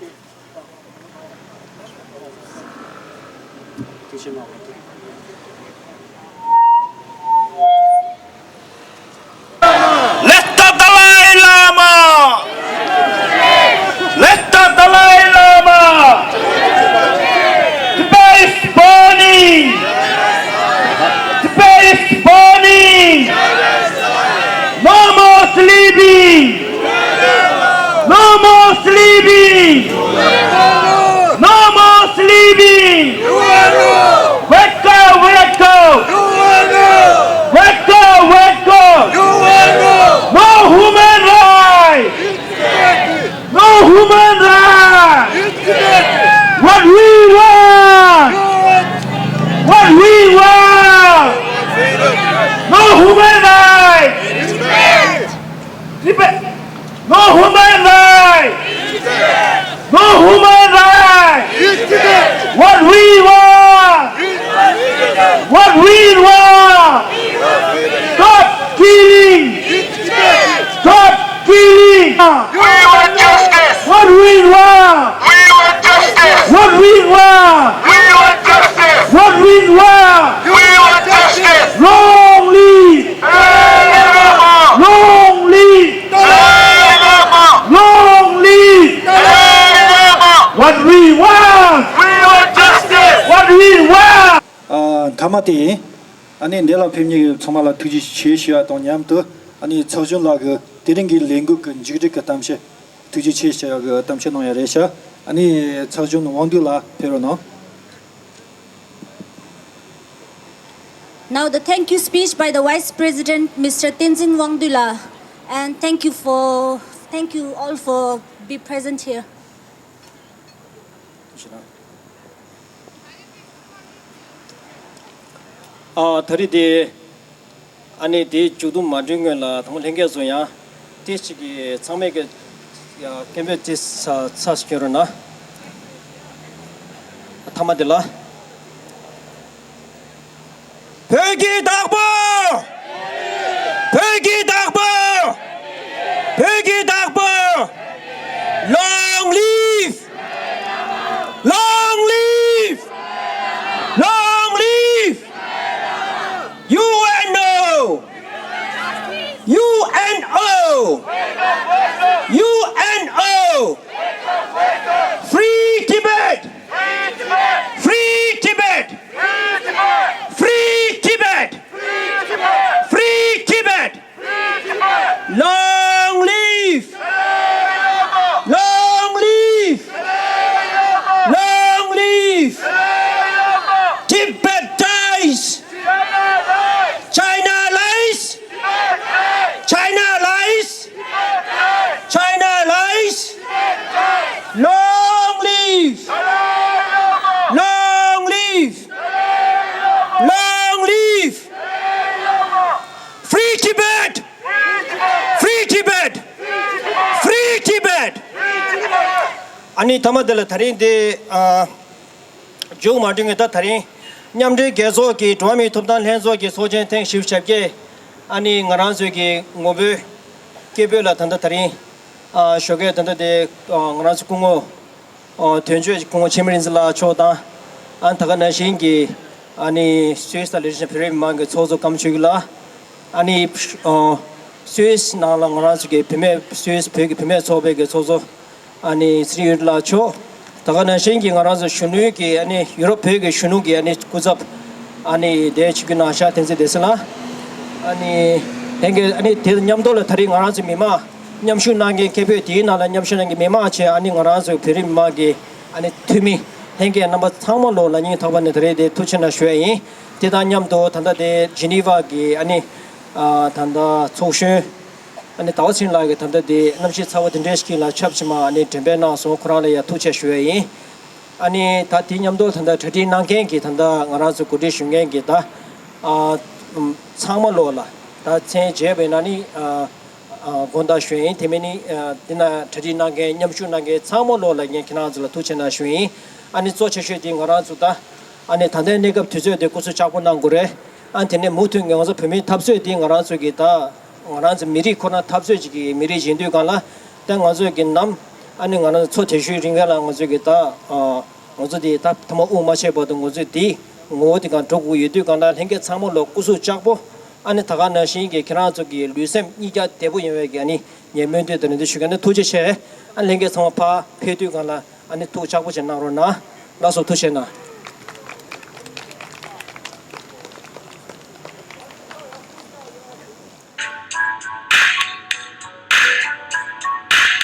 Let the Dalai Lama! Let the Dalai Lama! Tibet is burning! Tibet is burning! No more sleeping! No more sleeping! No more sleeping! Wake up, wake up! Wake up, wake up! No human rights! No human rights! What we want! What we want! No human rights! Tibet! No human rights! No human rights! What we want! What we want! Stop killing! Stop killing! We want justice! What we want! We want justice! What we want! We want justice! What we want! We want justice! Long live! Long live! Long live! What we want! We want justice! What we want! ཨ། མཐའ་མ་དེ་ཡིན། ཨ་ནི་འདི་ལ་ཕེབས་མཁན་གྱི་ཚང་མ་ལ་ཐུགས་རྗེ་ཆེ་ཞུ་བ་དང་མཉམ་དུ། ཨ་ནི་ཚོགས་གཞོན་ལགས་ཀྱིས་དེ་རིང་གི་ལས་འགུལ་གྱི་མཇུག་སྒྲིལ་གྱི་གཏམ་བཤད། ཐུགས་རྗེ་ཆེ་ཞུ་བ་གི་གཏམ་བཤད་གནང་ཡ་རེད་ཤག་ཨ་ནི་ཚོགས་གཞོན་དབང་འདུས་ལགས་ཕེབས་རོགས་གནང་། Now the thank you speech by the Vice President, Mister Tenzin Wangdui la, and thank you for, thank you all for be present here. ཨ། ད་རེས་དེ་ཨ་ནི་དེའི་མཇུག་སྡོམ་མ་འགྲོའི་སྔོན་ལ་དང་པོ་ལྷན་རྒྱས་ཚོ་ཡང་དེ་གཅིག་གི་ཚང་མས་ཀྱི་སྐད་འབོད་དེ་ཚ་ཚ་སྐྱོན་རོགས་གནང་། མཐའ་མ་དེ་ལ། བོད་ཀྱི་བདག་པོ། བོད་ཀྱི་བདག་པོ། བོད་ཀྱི་བདག་པོ། Long live! Long live! Long live! U N O! U N O! U N O! Free Tibet! Free Tibet! Free Tibet! Free Tibet! Long live! Long live! Long live! Tibet dies! China lies! China lies! China lies! Long live! Long live! Long live! Free Tibet! Free Tibet! Free Tibet! ཨ་ནི་མཐའ་མ་དེ་ལ་ད་རིང་འདི་ཨ། མཇུག་མ་སྒྲིལ་སྔོན་ད་ད་རིང་མཉམ་འབྲེལ་རྒྱལ་ཚོགས་ཀྱི་འགྲོ་བ་མིའི་ཐོབ་ཐང་ལྷན་ཚོགས་ཀྱི་ཚོགས་ཆེན་ཐེངས་བཞི་བཅུ་ཞེ་བརྒྱད། ཨ་ནི་ང་རང་ཚོའི་གི་ངོ་བོས་སྐད་འབོད་ལ་ད་ལྟ་ད་རིང་ཨ། ཞོགས་ཀས་ད་ལྟ་དེ་ཨ། ང་རང་ཚོ་སྐུ་ངོ་ཨ། དོན་གཅོད་སྐུ་ངོ་འཆི་མེད་རིག་འཛིན་ལགས་མཆོག་དང་། ཨ་ནི་ད་ག་ནང་བཞིན་གྱི་ཨ་ནི་སུད་སི་དང་ལི་ཁྲི་ཅན་བོད་རིགས་མི་མང་གི་ཚོགས་གཙོ་སྐམ་ཆོས་སྐྱིད་ལགས། ཨ་ནི་ཨ། སུད་སི་ནང་ལ་ང་རང་ཚོ་གི་བུད་མེད་སུད་སི་བོད་ཀྱི་བུད་མེད་ཚོགས་པའི་གི་ཚོགས་གཙོ་ཨ་ནི་ཚེ་རིང་གཡུ་སྒྲོན་ལགས་མཆོག་ད་ག་ནང་བཞིན་གྱི་ང་རང་ཚོ་གཞོན་ནུའི་གི་ཨ་ནི་ཡུ་རོབ་བོད་ཀྱི་གཞོན་ནུ་གི་ཨ་ནི་སྐུ་ཚབ་ཨ་ནི་དེ་ཆིབས་བསྒྱུར་གནང་ཤག་བསྟན་འཛིན་བདེ་གསལ་ལགས། ཨ་ནི་ལྷན་རྒྱས་ཨ་ནི་དེ་དང་མཉམ་དུ་ལ་ད་རེས་ང་རང་ཚོ་མི་མང་མཉམ་ཞུགས་གནང་མཁན་སྐད་འབོད་དེའི་ནང་ལ་མཉམ་ཞུགས་གནང་མཁན་མི་མང་ཆེ་ཨ་ནི་ང་རང་ཚོ་བོད་རིགས་མི་མང་གི་ཨ་ནི་འཐུས་མི་ལྷན་རྒྱས་རྣམ་པ་ཚང་མ་ལོ་ལ་སྙིང་ཐག་པ་ནས་ད་རེས་དེ་ཐུགས་རྗེ་གནང་ཞུ་ཡ་ཡིན། དེ་དང་མཉམ་དུ་ད་ལྟ་དེ་ཇི་ནི་ཝ་གི་ཨ་ནི་ཨ་ད་ལྟ་ཚོགས་གཞོན། ཨ་ནི་ཟླ་བ་ཚེ་རིང་ལགས་ཀྱིས་ད་ལྟ་དེ་གནམ་གཤིས་ཚ་བ་དེ་འདྲའི་ཞིག་ལ་ཆབས་ཅིག་མ་ཨ་ནི་འགྲེམས་སྤེལ་གནང་སོང་། ཁོ་རང་ལ་ཡང་ཐུགས་རྗེ་ཆེ་ཞུ་ཡ་ཡིན། ཨ་ནི་ད་དེ་མཉམ་དུ་ད་ལྟ་གྲ་སྒྲིག་གནང་མཁན་གྱི་ད་ལྟ་ང་རང་ཚོ་གོ་སྒྲིག་ཞུ་མཁན་གྱི་ད་ཨ་ཚང་མ་ལོ་ལ་ད་མཚན་བརྗེས་པ་ཡིན་ན་ནི་ཨ་ཨ་དགོངས་དག་ཞུ་ཡ་ཡིན། དེ་མིན་ནི་ཨ་དེ་ན་གྲ་སྒྲིག་གནང་མཁན་མཉམ་ཞུགས་གནང་མཁན་ཚང་མ་ལོ་ལ་ངས་ཁྱེད་རང་ཚོ་ལ་ཐུགས་རྗེ་གནང་ཞུ་ཡ་ཡིན། ཨ་ནི་གཙོ་ཆེ་ཤོས་དེ་ང་རང་ཚོ་ད་ཨ་ནི་ད་ལྟའི་གནས་སྐབས་དུས་ཚོད་དེ་སྐུ་གཟུགས་ལྕགས་པོ་གནང་དགོས་རེད། ཨ་དེ་ནས་མུ་མཐུད་ང་ཚོ་བོད་མིའི་འཐབ་རྩོད་འདི་ང་རང་ཚོ་གི་ད་ང་རང་ཚོ་མི་རིགས་ཁོ་ན་འཐབ་རྩོད་ཅིག་གི་མི་རིགས་ཡིན་དུས་གང་ལ་ད་ང་ཚོ་གི་ནམ་ ཨ་ནི་ང་རང་ཚོ་དེ་ཤུལ་རིང་ག་ལ་ང་ཚོས་ཀྱི་ད་ཨ་ང་ཚོ་དེ་ད་ཐ་མ་དབུ་མ་ཆད་བར་དུ་ང་ཚོས་དེ་ངོ་བོ་དེ་གང་འགྲོ་དགོས་ཡོད་དུས་གང་ལ་ལྷན་རྒྱས་ཚང་མ་ལ་སྐུ་གཟུགས་ལྕགས་པོ། ཨ་ནི་ད་ག་ནང་བཞིན་གྱི་ཁྱེད་རང་ཚོ་གི་ལུས་སེམས་གཉིས་ཀ་བདེ་པོ་ཡོང་བའི་གི་ཨ་ནི་ངས་སྨོན་འདུན་དང་ནི་འདི་ཞུ་ག་ནི་ཐུགས་རྗེ་ཆེ། ཨ་ནི་ལྷན་རྒྱས་ཚང་མ་ཕར་ཕེབས་དུས་གང་ལ་ཨ་ནི་ཐུགས་ལྕགས་པོ་བྱས་གནང་རོགས་གནང་། ལགས་སོ་ཐུགས་རྗེ་གནང་།